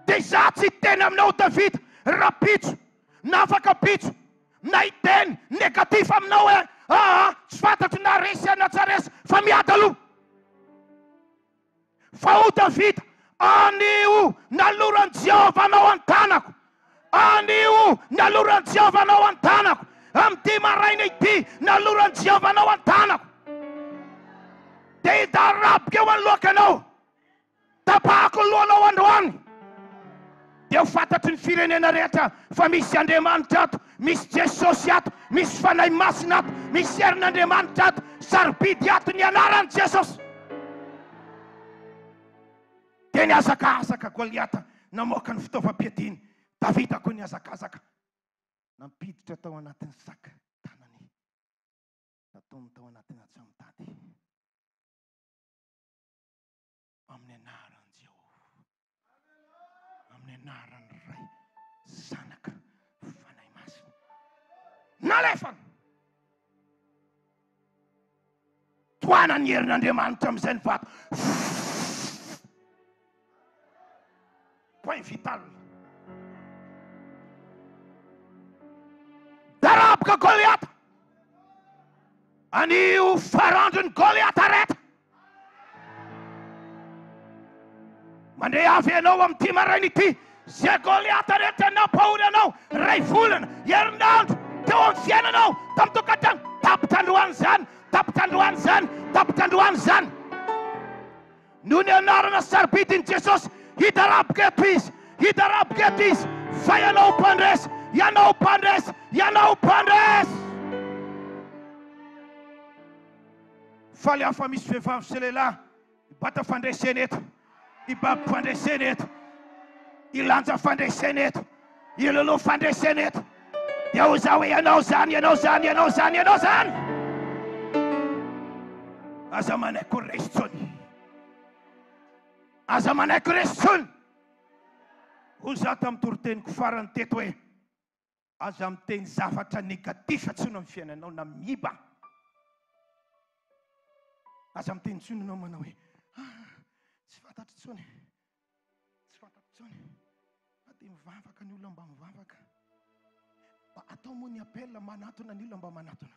Dia izaho tsy hiteny aminao Davida rahampitso na afak'ampitso na hiteny négatif aminao hoe aa tsy fantatro na resy aho na tsy resy fa miady aloha. Fa hoy Davida, Anio naloran'i Jehovah anao an-tanako, anio naloran'i Jehovah anao an-tanako, amin'ity maraina ity naloran'i Jehovah anao an-tanako. Dia hidaraboka eo anoloako ianao, tapahako ny lohanao androany. Dia ho fantatry ny firenena rehetra fa misy Andriamanitra ato, misy Jesosy ato, misy Fanahy Masina ato, misy herin'Andriamanitra ato, sarobidy ato ny anaran'i Jesosy. Dia nihazakazaka Goliata namoaka ny fitaovam-piadiany, Davida koa nihazakazaka nampiditra tao anatin'ny saka tanany, nataony tao anatin'ny antsamotady. Amin'ny anaran'i Jehovah. Amin'ny anaran'ny Ray, Zanaka, Fanahy Masina. Nalefany. Tohana ny herin'Andriamanitra amin'izay ny vato. Point vital. Daraboka Goliata. Anio farandron'i Goliata rehetra. Mandre avy ianao amin'ity maraina ity, izay Goliata rehetra nampahory anao iray volana, herinandro, teo amin'ny fiainanao, tamin'ny tokantrano, tapitra androany izany, tapitra androany izany, tapitra androany izany. Noho ny anarana sarobidin'i Jesosy, hidaraboka eto Izy, hidaraboka eto Izy, fa ianao mpandresy, ianao mpandresy, ianao mpandresy. Faly aho fa misy vehivavy sy lehilahy hibata fandresena eto, hibaby fandresena eto, hilanja fandresena eto, hiloloha fandresena eto. Dia hoy izaho hoe ianao izany, ianao izany, ianao izany, ianao izany. Aza manaiky ho resy intsony. Aza manaiky ho resy intsony. Hoy izaho tamin'ny toriteniko farany teto hoe Aza miteny zavatra négatif intsony amin'ny fiainanao na miiba. Aza miteny intsony ianao manao hoe ah, tsy fantatro intsony, tsy fantatro intsony. Fa dia mivavaka ny olona mba mivavaka. Mba atao moa ny appel manatona ny olona mba manatona.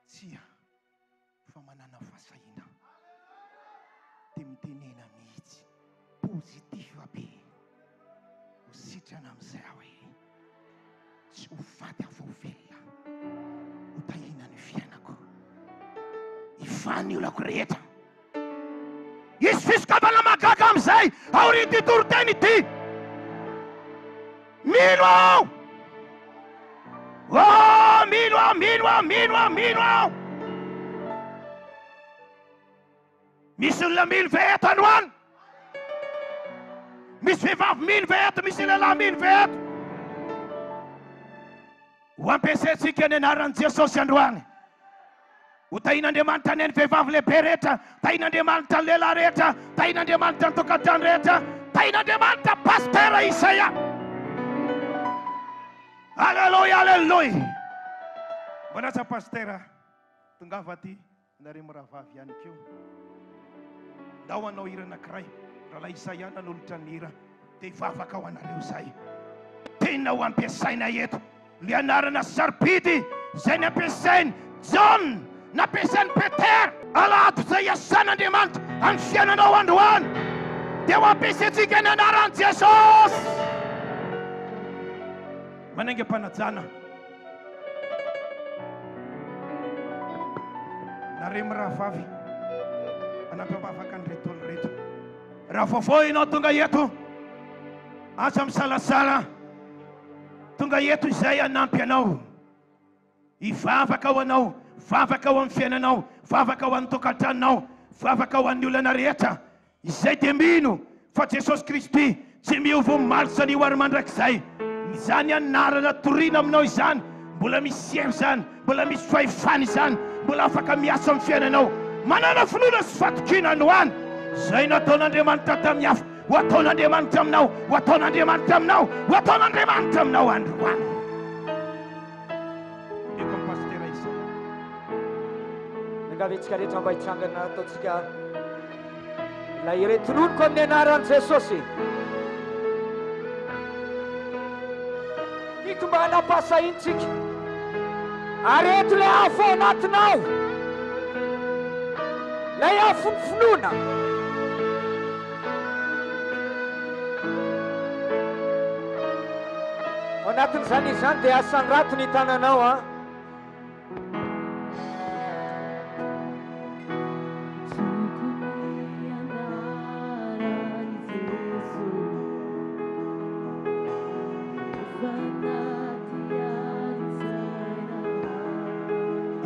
Tsia fa manana fahasahiana dia mitenena mihitsy positif be ho sitrana amin'izay aho e. Tsy ho faty aho fa ho velona. Ho tahiana ny fiainako. Hifaha ny olako rehetra. Hisy fisokafana mahagaga amin'izay aorian'ity toriteny ity. Mino aho. Oh, mino aho, mino aho, mino aho, mino aho. Misy olona mino ve eto androany? Misy vehivavy mino ve eto? Misy lehilahy mino ve eto? Ho ampiasaintsika ny anaran'i Jesosy androany. Ho tahian'Andriamanitra ny vehivavy lehibe rehetra, tahian'Andriamanitra ny lehilahy rehetra, tahian'Andriamanitra ny tokantrano rehetra, tahian'Andriamanitra Pasteur Isaia. Aleloia, aleloia. Manasa Pasteur, tongava aty. Nareo mirahavavy ihany koa. Ndao hanao hira anankiray. Rahalahy Isaia nanolotra ny hira. Dia hivavaka ho anareo izahay. Tena ho ampiasaina eto ny anarana sarobidy izay nampiasain'i Jaona, nampiasain'i Petera. Alahady izay iasan'Andriamanitra amin'ny fiainanao androany, dia ho ampiasaintsika ny anaran'i Jesosy. Manainga am-panajana. Nareo mirahavavy, manampy am-bavaka an'ireto olona ireto. Raha vaovao ianao tonga eto, aza misalasala. Tonga eto izay hanampy anao. Hivavaka ho anao, vavaka ho amin'ny fiainanao, vavaka ho an'ny tokantranonao, vavaka ho an'ny olana rehetra. Izay dia mino fa Jesosy Kristy tsy miova omaly sy anio ary mandrakizay. Izany anarana torina aminao izany, mbola misy hery izany, mbola misy fahefana izany, mbola afaka miasa amin'ny fiainanao. Manàna finoana sy fatokiana androany. Izay nataon'Andriamanitra tamin'ny hafa, ho ataon'Andriamanitra aminao, ho ataon'Andriamanitra aminao, ho ataon'Andriamanitra aminao androany. Omeko an'i Pasitera Isaia. Miangavy antsika rehetra mba hitsangana ataontsika ilay iray tononiko amin'ny anaran'i Jesosy. Tiako mba hanam-pahasahiantsika. Ary eto ilay afo ao anatinao. Ilay afon'ny finoana. Ao anatin'izany izany dia asandrato ny tananao an.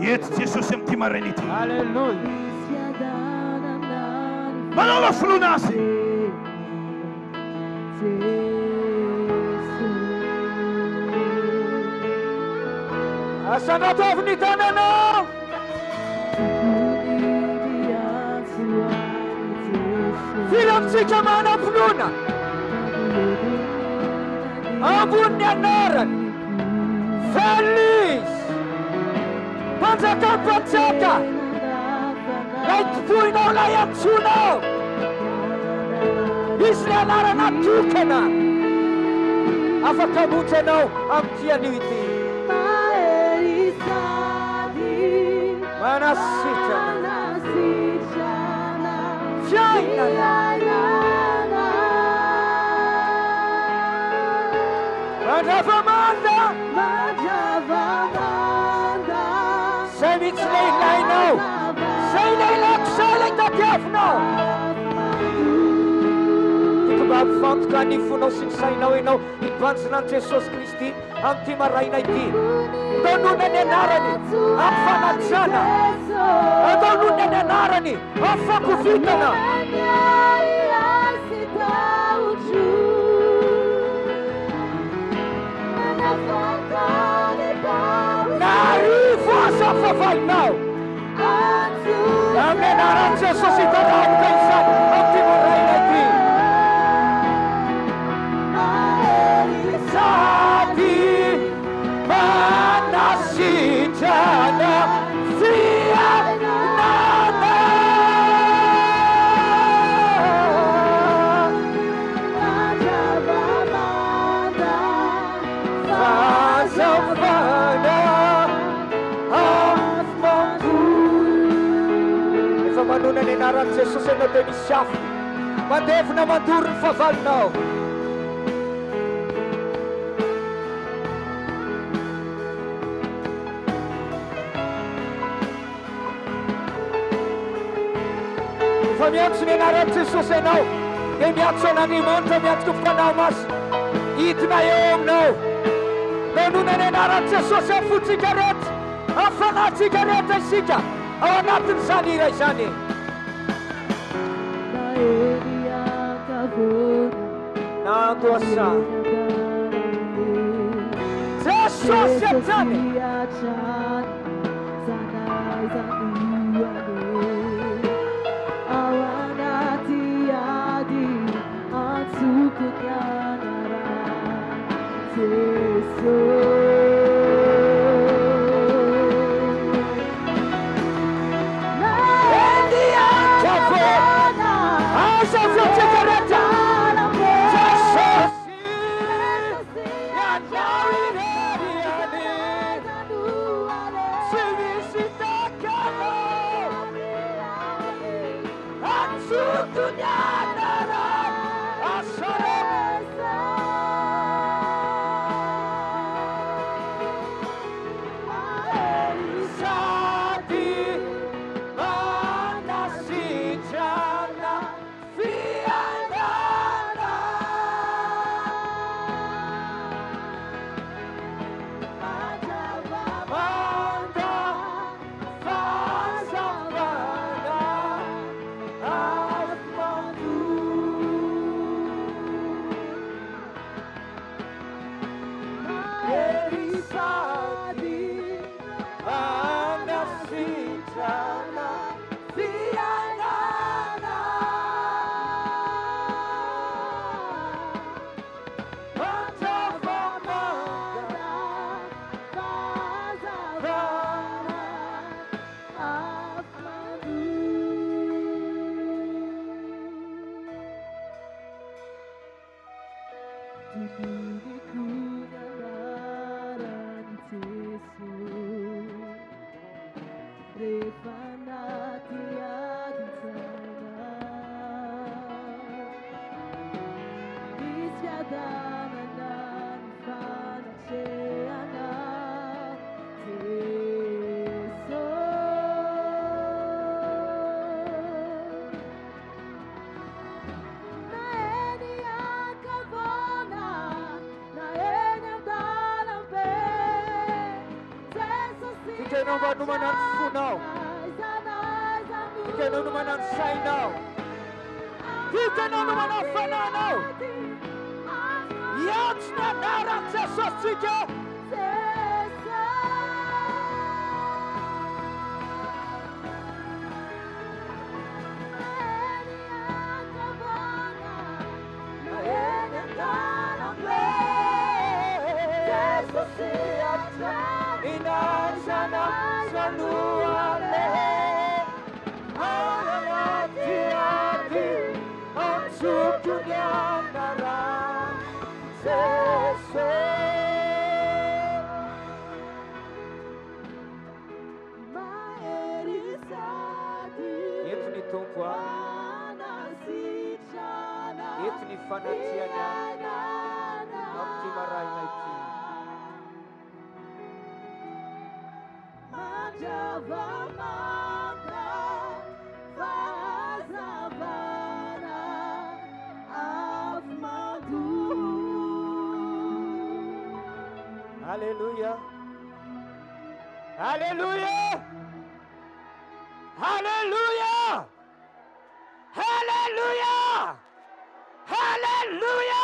Eto Jesosy amin'ity maraina ity. Alléluia. Manaova finoana Azy. Asandrato avo ny tananao. Firy amintsika manam-pinoana ambony ny anarany. Velona Izy. Mpanjaka mpanjaka. Ilay tompoinao, ilay antsoinao. Izy ilay anarana tokana afaka hamonjy anao amin'ity anio ity. Manasitrana. Fiainana. Mandrava manda. Zay mihitsy ilay ilainao. Zay ilay ilaiko, zay ilay tadiavinao. Tiako mba hampifantoka ny fonao sy ny sainao ianao hibanjina an'i Jesosy Kristy amin'ity maraina ity. Ndao nonina ny anarany amin'ny fanajana. Andao nonina ny anarany amin'ny fakovitana. Na arivo aza ny fahavalonao, amin'ny anaran'i Jesosy hitaraboka izany amin'ity maraina ity. Sady manasitrana fiainana. manonona ny anaran'i Jesosy ianao dia misy afo mandevona mandoro ny fahavalonao. Rehefa miantso ny anaran'i Jesosy ianao, dia miantso an'Andriamanitra, miantso ny Fanahy Masina hidina eo aminao. Manonona ny anaran'i Jesosy amin'ny fontsika rehetra, amin'ny fanahintsika rehetra isika ao anatin'izany hira izany. Na eny an-kavoana, Na an-dohasaha. na eny an-dalambe. Jesosy hatrany. Jesosy hatrany, za n'aiza no aleha. Ao anaty ady, antsoko ny anaran'i Jesosy. Na eny an-kavoana, Aza fihetsika rehetra. an-dalambe. Jesosy, ianao irery ihany. Tsy misy takanao. Antsoko ny anarany. Asarako. Sady manasitrana fiainana. Manda fahazavana avy mandoa. Hery sady manasitrana fiainana. Manjava-manda Rehefa anaty adin-tsaina Misy fiadanana ny fanatrehana Jesosy. Na eny an-kavoana, na eny an-dalambe, Jesosy Tiako ianao mba hanomana ny fonao. Aiza na aiza no Tiako ianao hanomana ny sainao. Tiako ianao hanomana ny fanahinao. Hiantso ny anaran'i Jesosy tsika. Eto ny Tompo a, eto ny fanatrehany amin'ity maraina ity. Mandrava-manda fahazavana avy mandoa. Alléluia. Alléluia. Alléluia. Alléluia. Alléluia.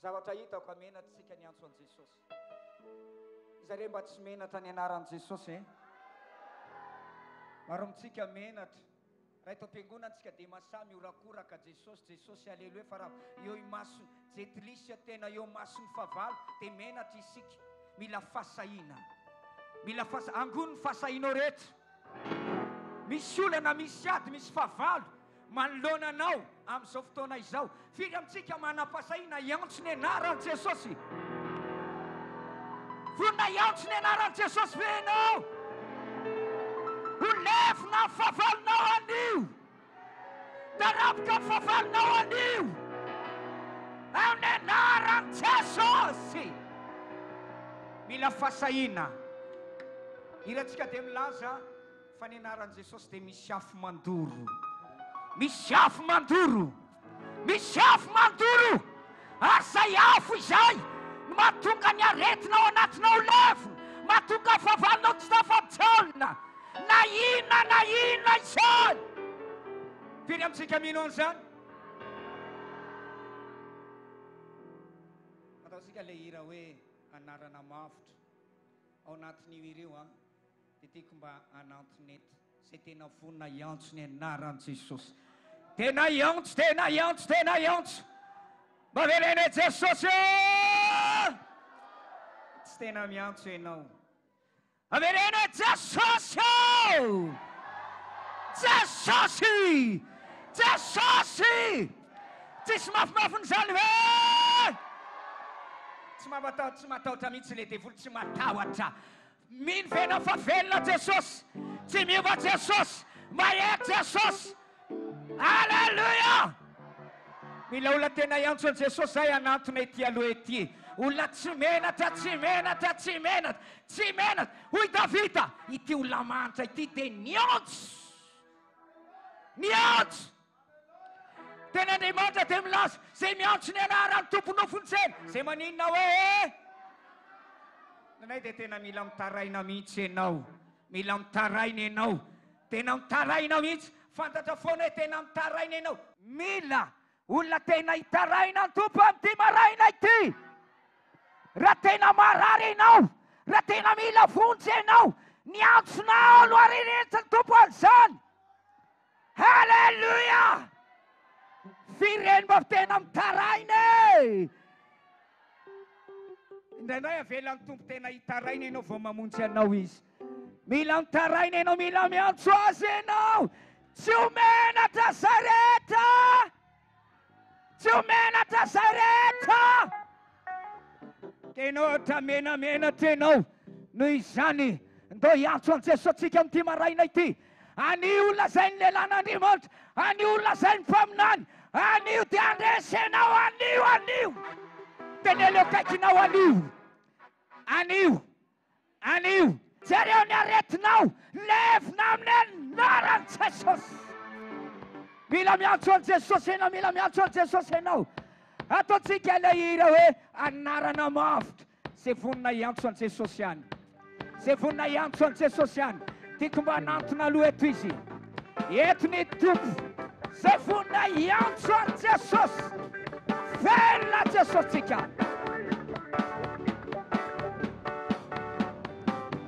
Zavatra hitako menatra tsika niantso an'i Jesosy. Iza re mba tsy menatra ny anaran'i Jesosy e? Maro amintsika menatra. Raha eto am-piangonana tsika dia masahy mihorakoraka Jesosy, Jesosy, Alléluia, fa raha eo imasony jentilisa tena eo imason'ny fahavalo dia menatra isika. Mila fahasahiana. Mila fahasa-, angony ny fahasahianao rehetra. Misy olana, misy ady, misy fahavalo manoloana anao amin'izao fotoana izao. Firy amintsika manam-pahasahiana hiantso ny anaran'i Jesosy? Vonona hiantso ny anaran'i Jesosy ve ianao? Levona ny fahavalonao anio. Daraboka ny fahavalonao anio. Amin'ny anaran'i Jesosy. Mila fahasahiana. Hirantsika dia milaza fa ny anaran'i Jesosy dia misy afo mandoro. Misy afo mandoro. Misy afo mandoro. Ary izay afo izay no mahatonga ny aretina ao anatinao ho levona, mahatonga ny fahavalonao tsy tafajanona, na inona na inona izany. Firy amintsika mino an'izany? Ataontsika ilay hira hoe anarana mavotra. Ao anatin'io hira io an. Dia tiako mba hanantona eto izay tena vonona hiantso ny anaran'i Jesosy. Tena hiantso, tena hiantso, tena hiantso. Mba avereno hoe Jesosy ô! Tsy tena miantso ianao. Avereno hoe Jesosy ô! Jesosy! Jesosy! Tsisy mafimafin'izany ve? Tsy mampatahotra, tsy matahotra mihitsy ilay devoly, tsy matahotra. Mino ve ianao fa velona Jesosy? Tsy miova Jesosy, mahery Jesosy. Alléluia! Mila olona tena hiantso an'i Jesosy zay hanantona ety aloha ety. Olona tsy menatra, tsy menatra, tsy menatra, tsy menatra. Hoy Davida, ity olona mahantra ity dia niantso. Niantso. Teny Andriamanitra dia milaza, izay miantso ny anaran'ny Tompo no vonjena. Izay maninona hoe? Nanay dia tena mila mitaraina mihitsy ianao. Mila mitaraina ianao. Tena mitaraina mihitsy. Fantatra foana hoe tena mitaraina ianao. Mila olona tena hitaraina ny Tompo amin'ity maraina ity. Raha tena marary ianao, raha tena mila vonjy ianao, ny antsonao no arenetin'ny Tompo an'izany. Haleloia! Firy reny mba tena mitaraina e! Indraindray avelan'ny Tompo tena hitaraina ianao vao mamonjy anao Izy. Mila mitaraina ianao, mila miantso Azy ianao. Tsy ho menatra izay rehetra. Tsy ho menatra izay rehetra. Tena ohatra menamenatra ianao. Noho izany, ndao hiantso an'i Jesoa tsika amin'ity maraina ity. Anio lazain'ny lehilahin'Andriamanitra, anio lazain'ny mpaminany, anio dia handresy ianao, anio, anio. Teneno eo akaikinao anio, anio. Anio, jereo ny aretinao, levona amin'ny anaran'i Jesosy. Mila miantso an'i Jesosy ianao, mila miantso an'i Jesosy ianao. Ataontsika ilay hira hoe anarana mavotra. Izay vonona hiantso an'i Jesosy ihany. Izay vonona hiantso an'i Jesosy ihany. Tiako mba hanantona aloha eto izy. Eto ny Tompo. Izay vonona hiantso an'i Jesosy. Velona Jesosintsika.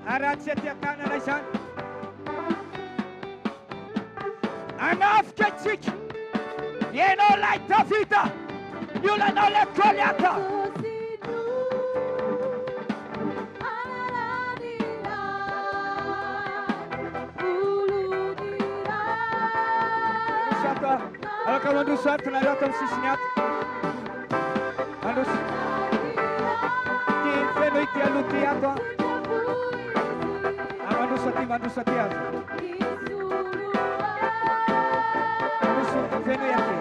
Ary raha tsy aty an-tanana izany, hanafika antsika. Ianao ilay Davida, ny olanao ilay Goliata. Afaka mandroso ato nareo ato amin'ny sisiny ato. Mandroso. Ty feno ity aloha ty ato a. Ah, mandroso aty, mandroso aty aza. Mandroso feno aty.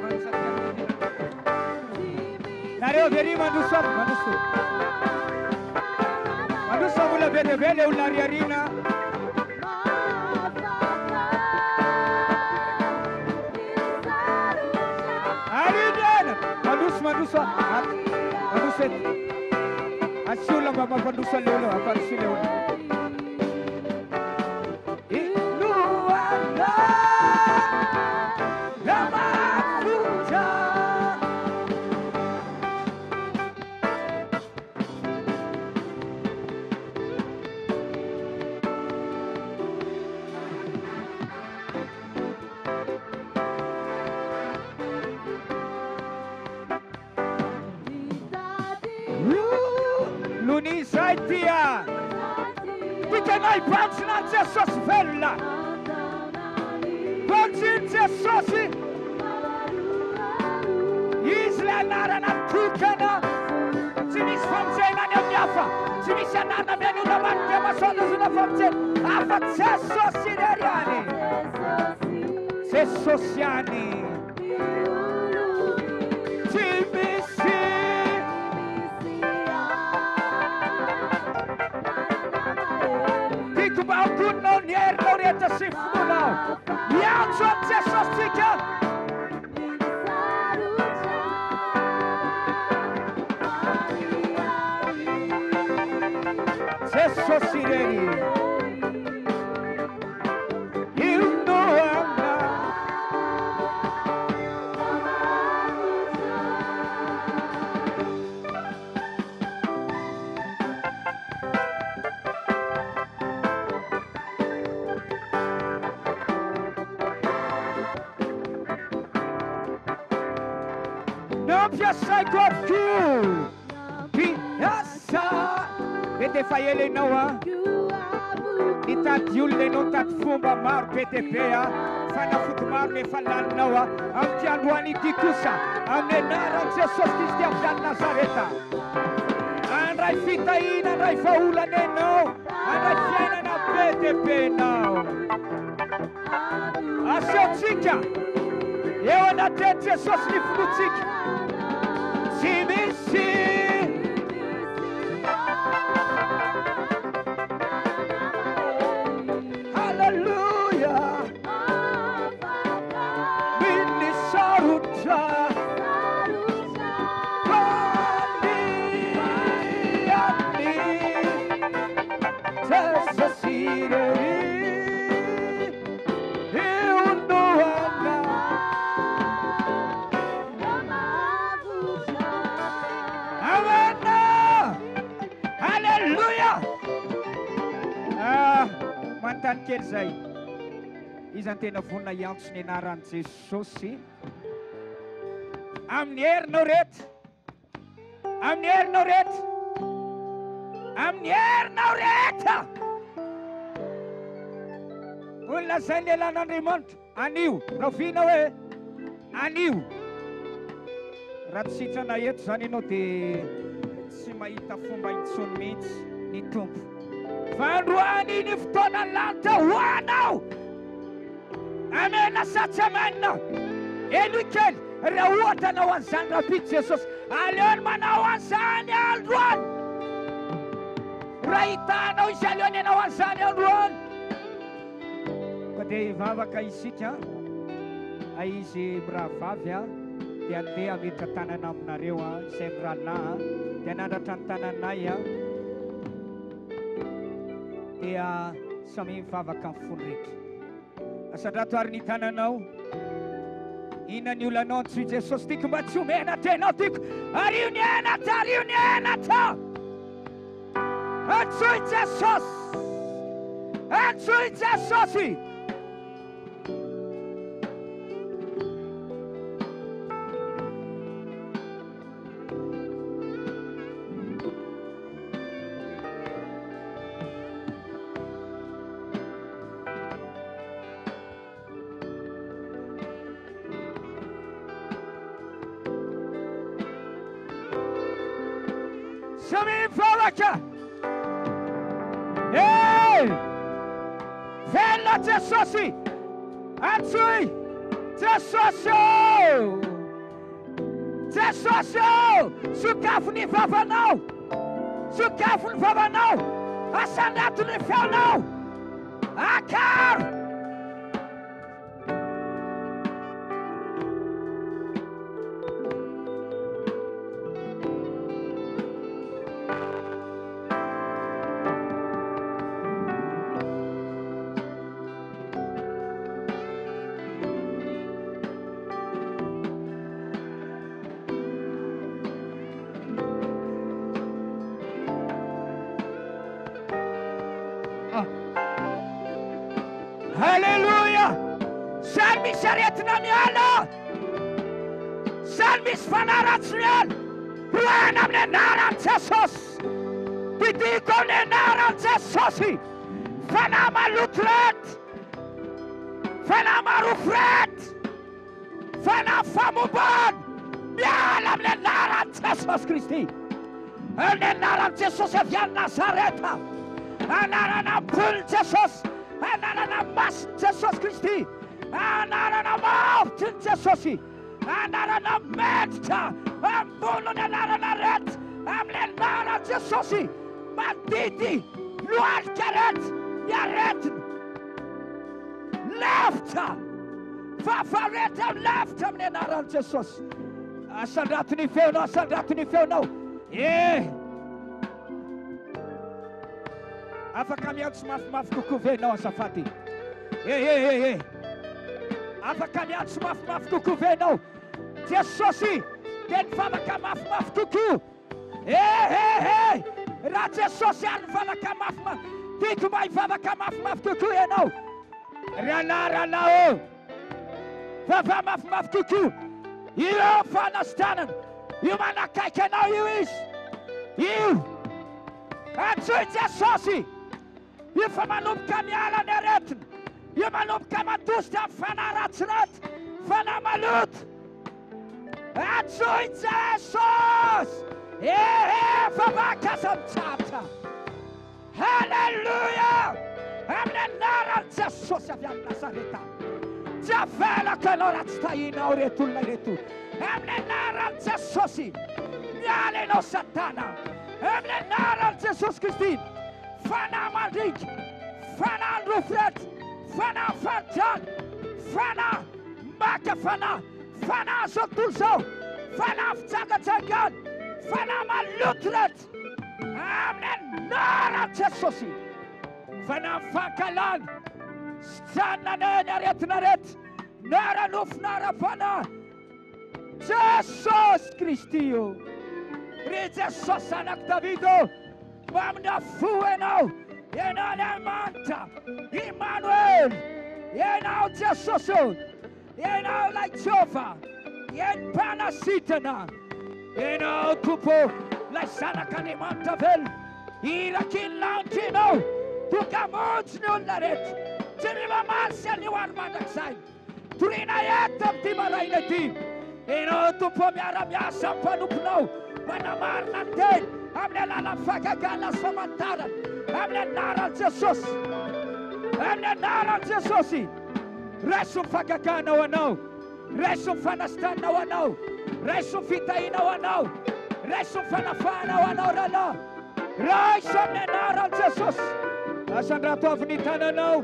Mandroso aty. Nareo avy ary mandroso ato, mandroso. Mandroso fa mbola be dia be le olona ariariana. Arindrena! Mandroso, mandroso ato. Mandroso eto. Asio olona mba mampandroso an'le olona, ampandroso le olona. Inoana Ramafotra. Nony izay dia tianay hibanjina an'i Jesosy velona. Banjino Jesosy. Izy ilay anarana tokana. Tsy misy famonjena any amin'ny hafa. Tsy misy anarana. anarana amian'ny olona ambany masoandro ahazoana famonjena afa-tsy Jesosy irery ihany. Jesosy ihany. Tsy misy. Tiako mba hampioninao ny herinao rehetra sy ny finoanao. Miantso an'i Jesosy tsika. Jesosy irery. Io no Nampiasaiko avokoa Mpiasa Mety efa ela ianao a Nitady olona ianao nitady fomba maro be dia be a Fanafody maro no efa laninao a Amin'ity androany ity kosa Amin'ny anaran'i Jesosy Kristy avy any Nazareta Handray fitahiana, handray vahaolana ianao Handray fiainana be dia be ianao Asehontsika eo anatrehan'i Jesosy ny finoantsika. Tsy misy. Haleloia. Miny sarotra. Faliany. Jesosy irery. Io no Amen. Haleloia. Ah, manontany kely zay. Iza no tena vonona hiantso ny anaran'i Jesosy? Amin'ny herinao rehetra. Amin'ny herinao rehetra. Amin'ny herinao rehetra. Hoy ny lazain'ny lehilahin'Andriamanitra, anio, rahoviana hoe anio. Raha tsy sitrana eto izany ianao dia tsy mahita fomba intsony mihitsy ny Tompo. Fa androany ny fotoana lanitra ho anao. Amena sa tsy amena? Henoy kely, raha ohatra hanao an'izany rahampitso Jesosy, aleony manao an'izany androany. Raha hitanao Izy, aleony hanao an'izany androany. Koa dia hivavaka isika, a izy mirahavavy a, dia andeha hametra tanana aminareo a, izay mirahalahy a, dia hanandratra ny tananay a, dia samia mivavaka amin'ny fony rehetra. Asandrato ary ny tananao. Inona ny olanao antsoy Jesosy tiako mba tsy ho menatra ianao tiako. Ario ny henatra, ario ny henatra. Antsoy Jesosy. Antsoy Jesosy. Samia mivavaka. Hey! Velona Jesosy! Antsoy! Jesosy ô! Jesosy ô! Sokafo ny vavanao! Sokafo ny vavanao! Asandrato ny feonao! Akaro! Haleloia! Zany misy aretina miala! Zany misy fanahy ratsy miala! Roahina amin'ny anaran'i Jesosy! Didiko amin'ny anaran'i Jesosy! Fanahy maloto rehetra! Fanahy marofo rehetra! Fanahy famombana! Miala amin'ny anaran'i Jesosy Kristy! Amin'ny anaran'i Jesosy avy any Nazareta. Anarana ambonin'i Jesosy. Anarana masin'i Jesosy Kristy. Anarana mahavitry ny Jesosy. Anarana mendrika ambony ny anarana rehetra. Amin'ny anaran'i Jesosy. Mandidy lohalika rehetra ny aretina. Lefitra. Vava rehetra lefitra amin'ny anaran'i Jesosy. Asandrato ny feonao, asandrato ny feonao. Eh! Afaka miantso mafimafy kokoa ve ianao azafady? Eh eh eh eh. Afaka miantso mafimafy kokoa ve ianao? Jesosy dia nivavaka mafimafy kokoa. Eh eh eh. Raha Jesosy ary nivavaka mafimafy, tiako mba hivavaka mafimafy kokoa ianao. Rahalahy, rahalahy ô. Vavaha mafimafy kokoa. Io fanasitranana, io manakaiky anao io izy. Io. Antsoy Jesosy. Io fa manomboka miala ny aretina. Io manomboka mandositra amin'ny fanahy ratsiratsy, fanahy maloto. Antsoy Jesosy. Ehe, vavaka aza mitsahatra. Haleloia! Amin'ny anaran'i Jesosy avy any Nazareta. Tsy avelako ianao raha tsy tahinao ireto olona ireto. Amin'ny anaran'i Jesosy. Miala ianao Satana. Amin'ny anaran'i Jesosy Kristy. Fanahy mandringa, fanahy nirofirety, fanahy faritany, fanahy maka fanahy, fanahy izao tontolo izao, fanahy fitsangatsangana, fanahy maloto rehetra. Amin'ny anaran'i Jesosy. Fanahy fankahalana sy janona ny aretina rehetra, na ara-nofo na ara-panahy. Jesosy Kristy ô. Ry Jesosy Zanak'i Davida ô, mamindra fo Ianao. Ianao Andriamanitra, Imanoela. Ianao Jesosy ô. Ianao ilay Jehovah, Ian'ny mpanasitrana. Ianao Tompo, ilay Zanak'Andriamanitra velona. Iraky ny lanitra Ianao, tonga hamonjy ny olona rehetra. Tsy ny mamaly sy anio ary mandrakizay. Toriana eto amin'ity maraina ity. Ianao Tompo miara-miasa amin'ny mpanomponao, manamarina ny teny amin'ny alalan'ny fahagagana sy famantarana. Amin'ny anaran'i Jesosy. Amin'ny anaran'i Jesosy. Raiso ny fahagagana ho anao. Raiso ny fanasitranana ho anao. Raiso ny fitahiana ho anao. Raiso ny fanafahana ho anao rahalahy. Raiso amin'ny anaran'i Jesosy. Asandrato avy ny tananao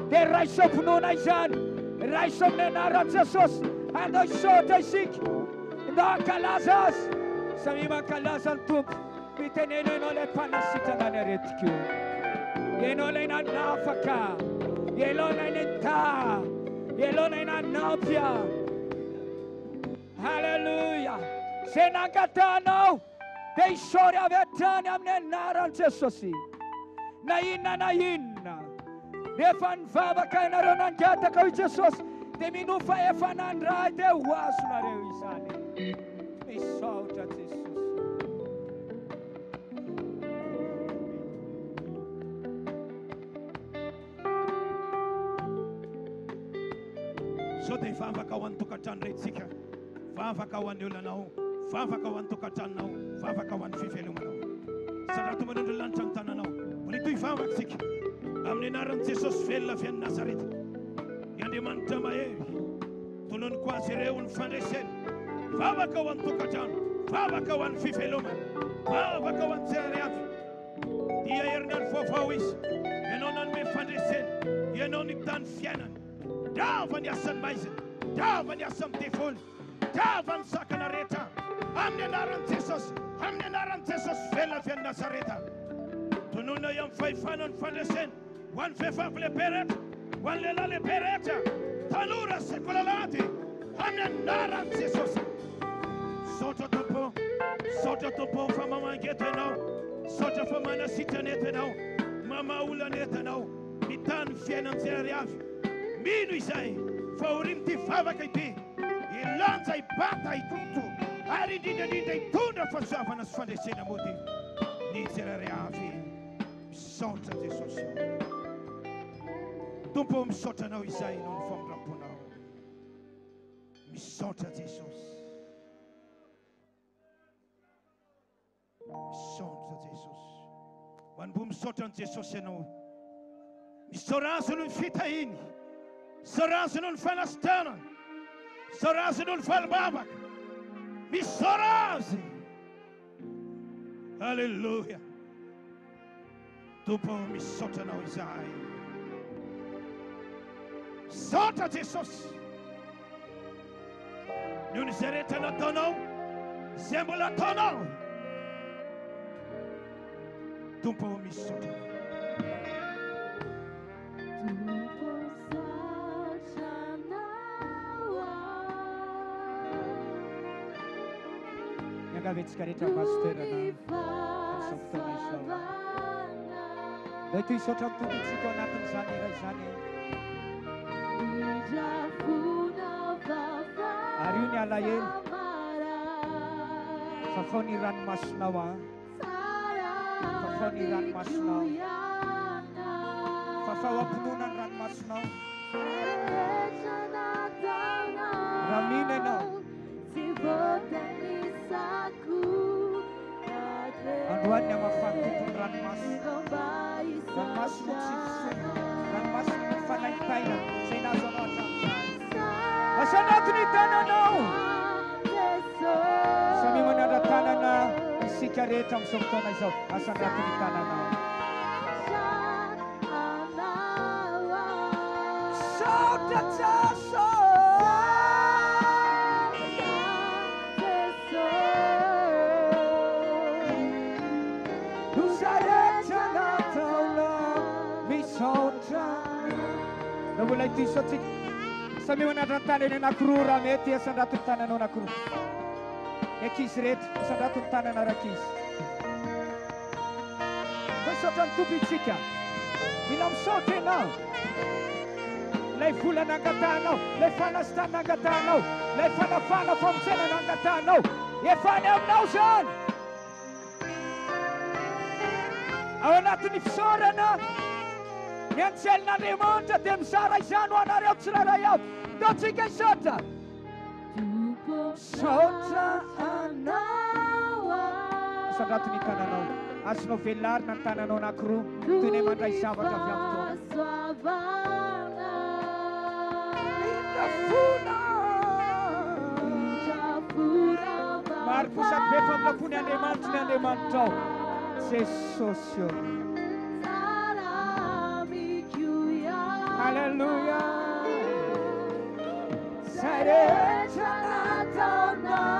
dia raiso am-pinoana izany. Raiso amin'ny anaran'i Jesosy. Andao hisaotra isika. Andao hankalaza Azy. Samia mankalaza ny Tompo. Mitenena Ianao ilay mpanasitrana ny aretiko. Ianao ilay nanafaka. Ianao ilay nitaha. Ianao ilay nanampy ahy. Haleloia. Izay nangatahanao dia isaory avy hatrany amin'ny anaran'i Jesosy. Na inona na inona. Rehefa nivavaka ianareo nangataka hoy Jesosy dia minoa fa efa nandray dia ho azonareo izany. Misaotra Jesosy. Sao dia hivavaka ho an'ny tokantrano rehetra Vavaka ho an'ny olanao, vavaka ho an'ny tokantranonao, vavaka ho an'ny fivelomanao. Sandrato manondro ny lanitra ny tananao. Mbola hitohy vavaka isika. Amin'ny anaran'i Jesosy velona avy any Nazareta. Ny Andriamanitra mahery. Tononiko azy ireo ny fandresena. Vavaka ho an'ny tokantrano, vavaka ho an'ny fivelomana, vavaka ho an'ny tsirairay avy. Dia herinandro vaovao izy. Ianao nanome fandresena. Ianao nitany fiainana. Rava ny asan'ny maizina, rava ny asan'ny devoly, rava ny sakana rehetra amin'ny anaran'i Jesosy, amin'ny anaran'i Jesosy velona avy any Nazareta. Tononina eo amin'ny fahefana ny fandresena ho an'ny vehivavy lehibe rehetra, ho an'ny lehilahy lehibe rehetra, tanora sy sekolalahady, amin'ny anaran'i Jesosy. Misaotra Tompo, misaotra Tompo fa mamangy eto Ianao, misaotra fa manasitrana eto Ianao, mamaha olana eto Ianao. Mitaha ny fiainan'ny tsirairay avy. Mino izay fa aorian'ity vavaka ity, hilanja, hibata, hitoto ary indrindra indrindra hitondra fahasoavana sy fandresena mody ny tsirairay avy. Misaotra Jesosy ô. Tompo ô, misaotra Anao izay noho ny famindram-ponao. Misaotra Jesosy. Misaotra. Manomboha misaotra an'i Jesosy ianao. Misaora Azy noho ny fitahiany. Misaora Azy noho ny fanasitranany. Misaora Azy noho ny valim-bavaka. Misaora Azy. Alléluia. Tompo misaotra anao izahay. Misaotra Jesosy. Noho ny izay rehetra nataonao, izay mbola ataonao. Tompo misaotra anao. Tompo misaotra anao aho. Miangavy antsika rehetra mahazo toerana amin'izao fotoana izao. Ndao hitohy hisaotra ny Tompo isika ao anatin'izany hira izany. Ary io ny alahelo. Fafao ny ranomasonao an. Fafao ny ranomasonao. Fafao am-pinoana ny ranomasonao. Raha mino ianao. Androany ny hamafan'ny Tompo ny ranomaso. Ranomaso no tsy fisono. Ranomaso no fanaintainana izay nahazo anao hatramin'izay. Asandrato ny tananao. Samia manandra-tanana isika rehetra amin'izao fotoana izao. Asandrato ny tananao. Misaotra Jesosy. Loza rehetra nataonao, misaotra. Raha mbola ity isaotsika, samia manandra-tanana anankiroa raha mety, asandrato ny tananao anankiroa. Ny ankizy rehetra, asandrato ny tanana rankizy. Misaotra ny Tompo isika. Mila misaotra ianao. Ilay vola nangatahanao, ilay fanasitranana nangatahanao, ilay fanafahana famonjena nangatahanao, efa any aminao izany. Ao anatin'ny fisaorana, ny anjelin'Andriamanitra dia mizara izany ho anareo tsirairay avy. Ndao tsika hisaotra. Misaotra anao aho. Asandrato ny tananao. Azonao velarina ny tananao anankiroa toy ny mandray zavatra avy amin'ny Tompo. Indra fona. Mari-po sady be famindram-po ny Andriamanitry ny Andriamanitrao. Jesosy ô. Alléluia. Izay rehetra nataonao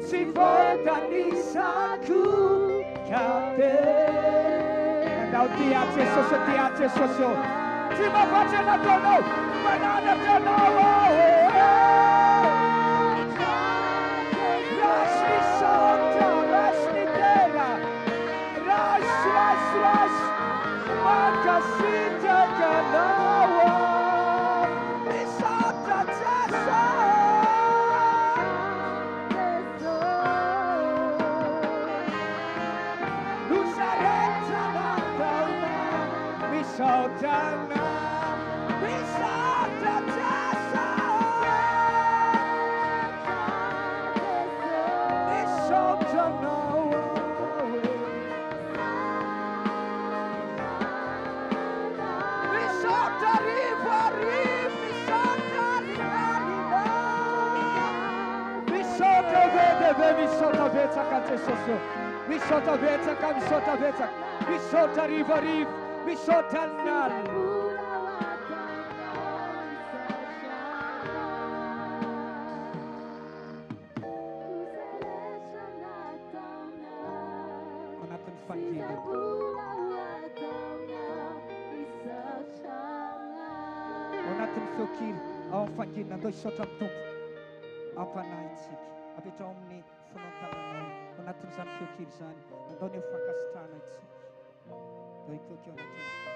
tsy voatanisako ka te. Andao tia Jesosy, tia Jesosy ô. Tsy mahafatry nataonao, mananatra anao aho. Raisy ny saotra, raisy ny dera. Raisy, raisy, raisy. Mankasitraka anao aho. Misaotra Jesosy. Loza rehetra nataonao, misaotra anao. Misaotra Jesosy. Misaotra anao aho. Misaotra arivo arivo, misaotra alina. Misaotra be dia be, misaotra betsaka Jesosy ô. Misaotra betsaka, misaotra betsaka. Misaotra arivo arivo, misaotra alinalina. Ao anatin'ny fanginana. Ao anatin'ny feon-kira, ao amin'ny fanginana, andao hisaotra ny Tompo. Ampanahintsika. Apetraho amin'ny fonao ny tananao. Ao anatin'izany feon-kira izany, andao ny ho fankasitrahana isika. Andao hikohaka eo anatrehan'ny Tompo.